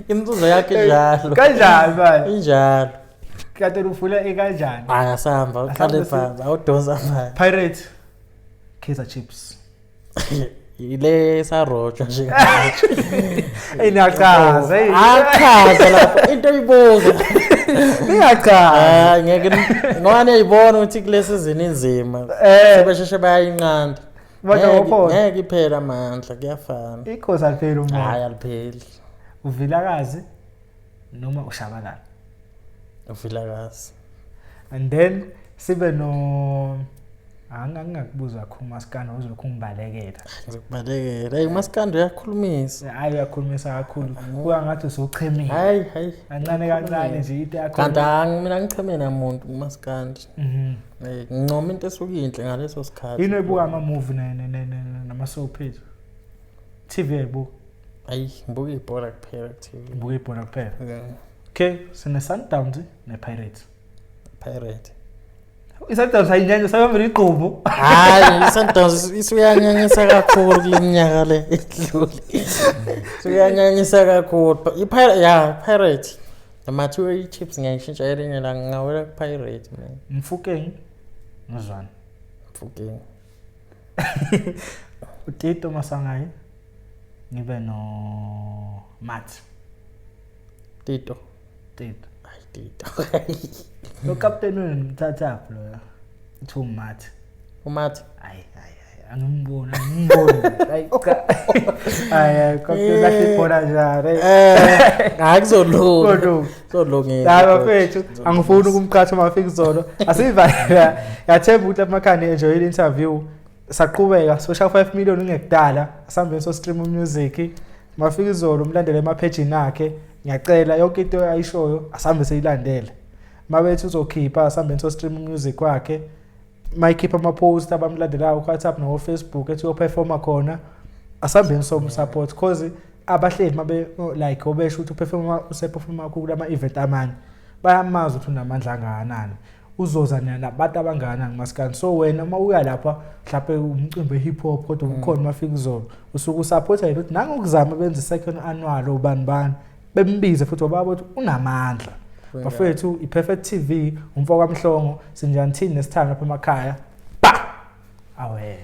Speaker 2: Imibuzo yakhe injalo.
Speaker 1: Kanjani manje?
Speaker 2: Injalo.
Speaker 1: Kade ufuna ikanjani?
Speaker 2: Hayi asihamba, uqale phansi, awudosa manje.
Speaker 1: Pirate Kaizer Chiefs.
Speaker 2: Ile sarojwa nje.
Speaker 1: Ey niyachaza, ey.
Speaker 2: Achaza lapho into oyibuza.
Speaker 1: Niyachaza.
Speaker 2: Hayi ngeke ngoba niyayibona ukuthi kule season inzima.
Speaker 1: Eh.
Speaker 2: Sebesheshe bayayinqanda.
Speaker 1: Badla
Speaker 2: Ngeke-
Speaker 1: ngophondo.
Speaker 2: Ngeke iphele amandla kuyafana.
Speaker 1: Ikhosi alipheli umoya.
Speaker 2: Hayi alipheli.
Speaker 1: Uvilakazi noma ushabalala.
Speaker 2: Uvilakazi.
Speaker 1: And then sibe no angingakubuza kakhulu masikandi uzolokhu ungibalekela.
Speaker 2: Ngizokubalekela. Hey umasikandi uyakhulumisa.
Speaker 1: Hayi uyakhulumisa kakhulu. Kuya ngathi usuchemile.
Speaker 2: Hayi hayi.
Speaker 1: Kancane kancane nje into yakho.
Speaker 2: Kanti mina ngicheme namuntu kumasikandi.
Speaker 1: Mhm.
Speaker 2: Eh ngincoma into esuke inhle ngaleso sikhathi.
Speaker 1: Yini oyibuka ama-movie nama-soap ethu? TV ayibuka.
Speaker 2: Ayi ngibuka ibhola kuphela ku-TV.
Speaker 1: Ubuka ibhola kuphela.
Speaker 2: Yeah.
Speaker 1: Okay, sine Sundowns ne-Pirates.
Speaker 2: Pirate.
Speaker 1: I-Sundowns ayinyanya sayihambela igqubu.
Speaker 2: Hayi i-Sundowns isuyanyanyisa kakhulu kule minyaka le edlule. Isuyanyanyisa kakhulu. I-Pirate ya Pirate. Noma thiwa i-Chiefs ngiyayishintsha elinye la ngingawela ku-Pirate mina.
Speaker 1: Mfukeng noZwane.
Speaker 2: Mfukeng.
Speaker 1: uTito Masangayi ngibe no Matt
Speaker 2: Tito.
Speaker 1: Tito.
Speaker 2: Hayi Tito.
Speaker 1: Lo captain wenu nimthathaphi loya? Uthi uMatt.
Speaker 2: UMatt.
Speaker 1: Hayi hayi hayi angimboni angimboni. Hayi cha. Hayi hayi captain lahle ibhola njani.
Speaker 2: Eh, hayi kuzolunga.
Speaker 1: Kodwa
Speaker 2: Kuzolunga.
Speaker 1: Hayi bafethu, angifuni ukumqhatha uMafikizolo. Asivalele. Yathemba ukuthi lapha emakhaya ni-enjoy interview. Saqhubeka social 5 million ungekudala. Asihambeni so stream music. Mafikizolo umlandele emaphejini akhe. Ngiyacela yonke into ayishoyo asambe seyilandele. Mabethi uzokhipha asihambeni so stream music wakhe. Mayikhipha ama-post abamlandelayo ku-WhatsApp nako-Facebook ethi uyoperforma khona. Asihambeni so support cause abahleli mabe like obesho ukuthi uperforma useperforma kakhulu kulama event amanye. Bayamazi ukuthi unamandla angakanani. Uzoza nabantu abangakanani masikandi. So wena uma uya lapha mhlawumbe umcimbi we-hip hop kodwa ukhona uMafikizolo usuke usupporta yena ukuthi nangokuzama benze second annual obani bani bembize futhi ngoba ukuthi unamandla. Bafethu iPerfect TV umfo kaMhlongo sinjani thini nesithando lapha emakhaya. Ba! Awe.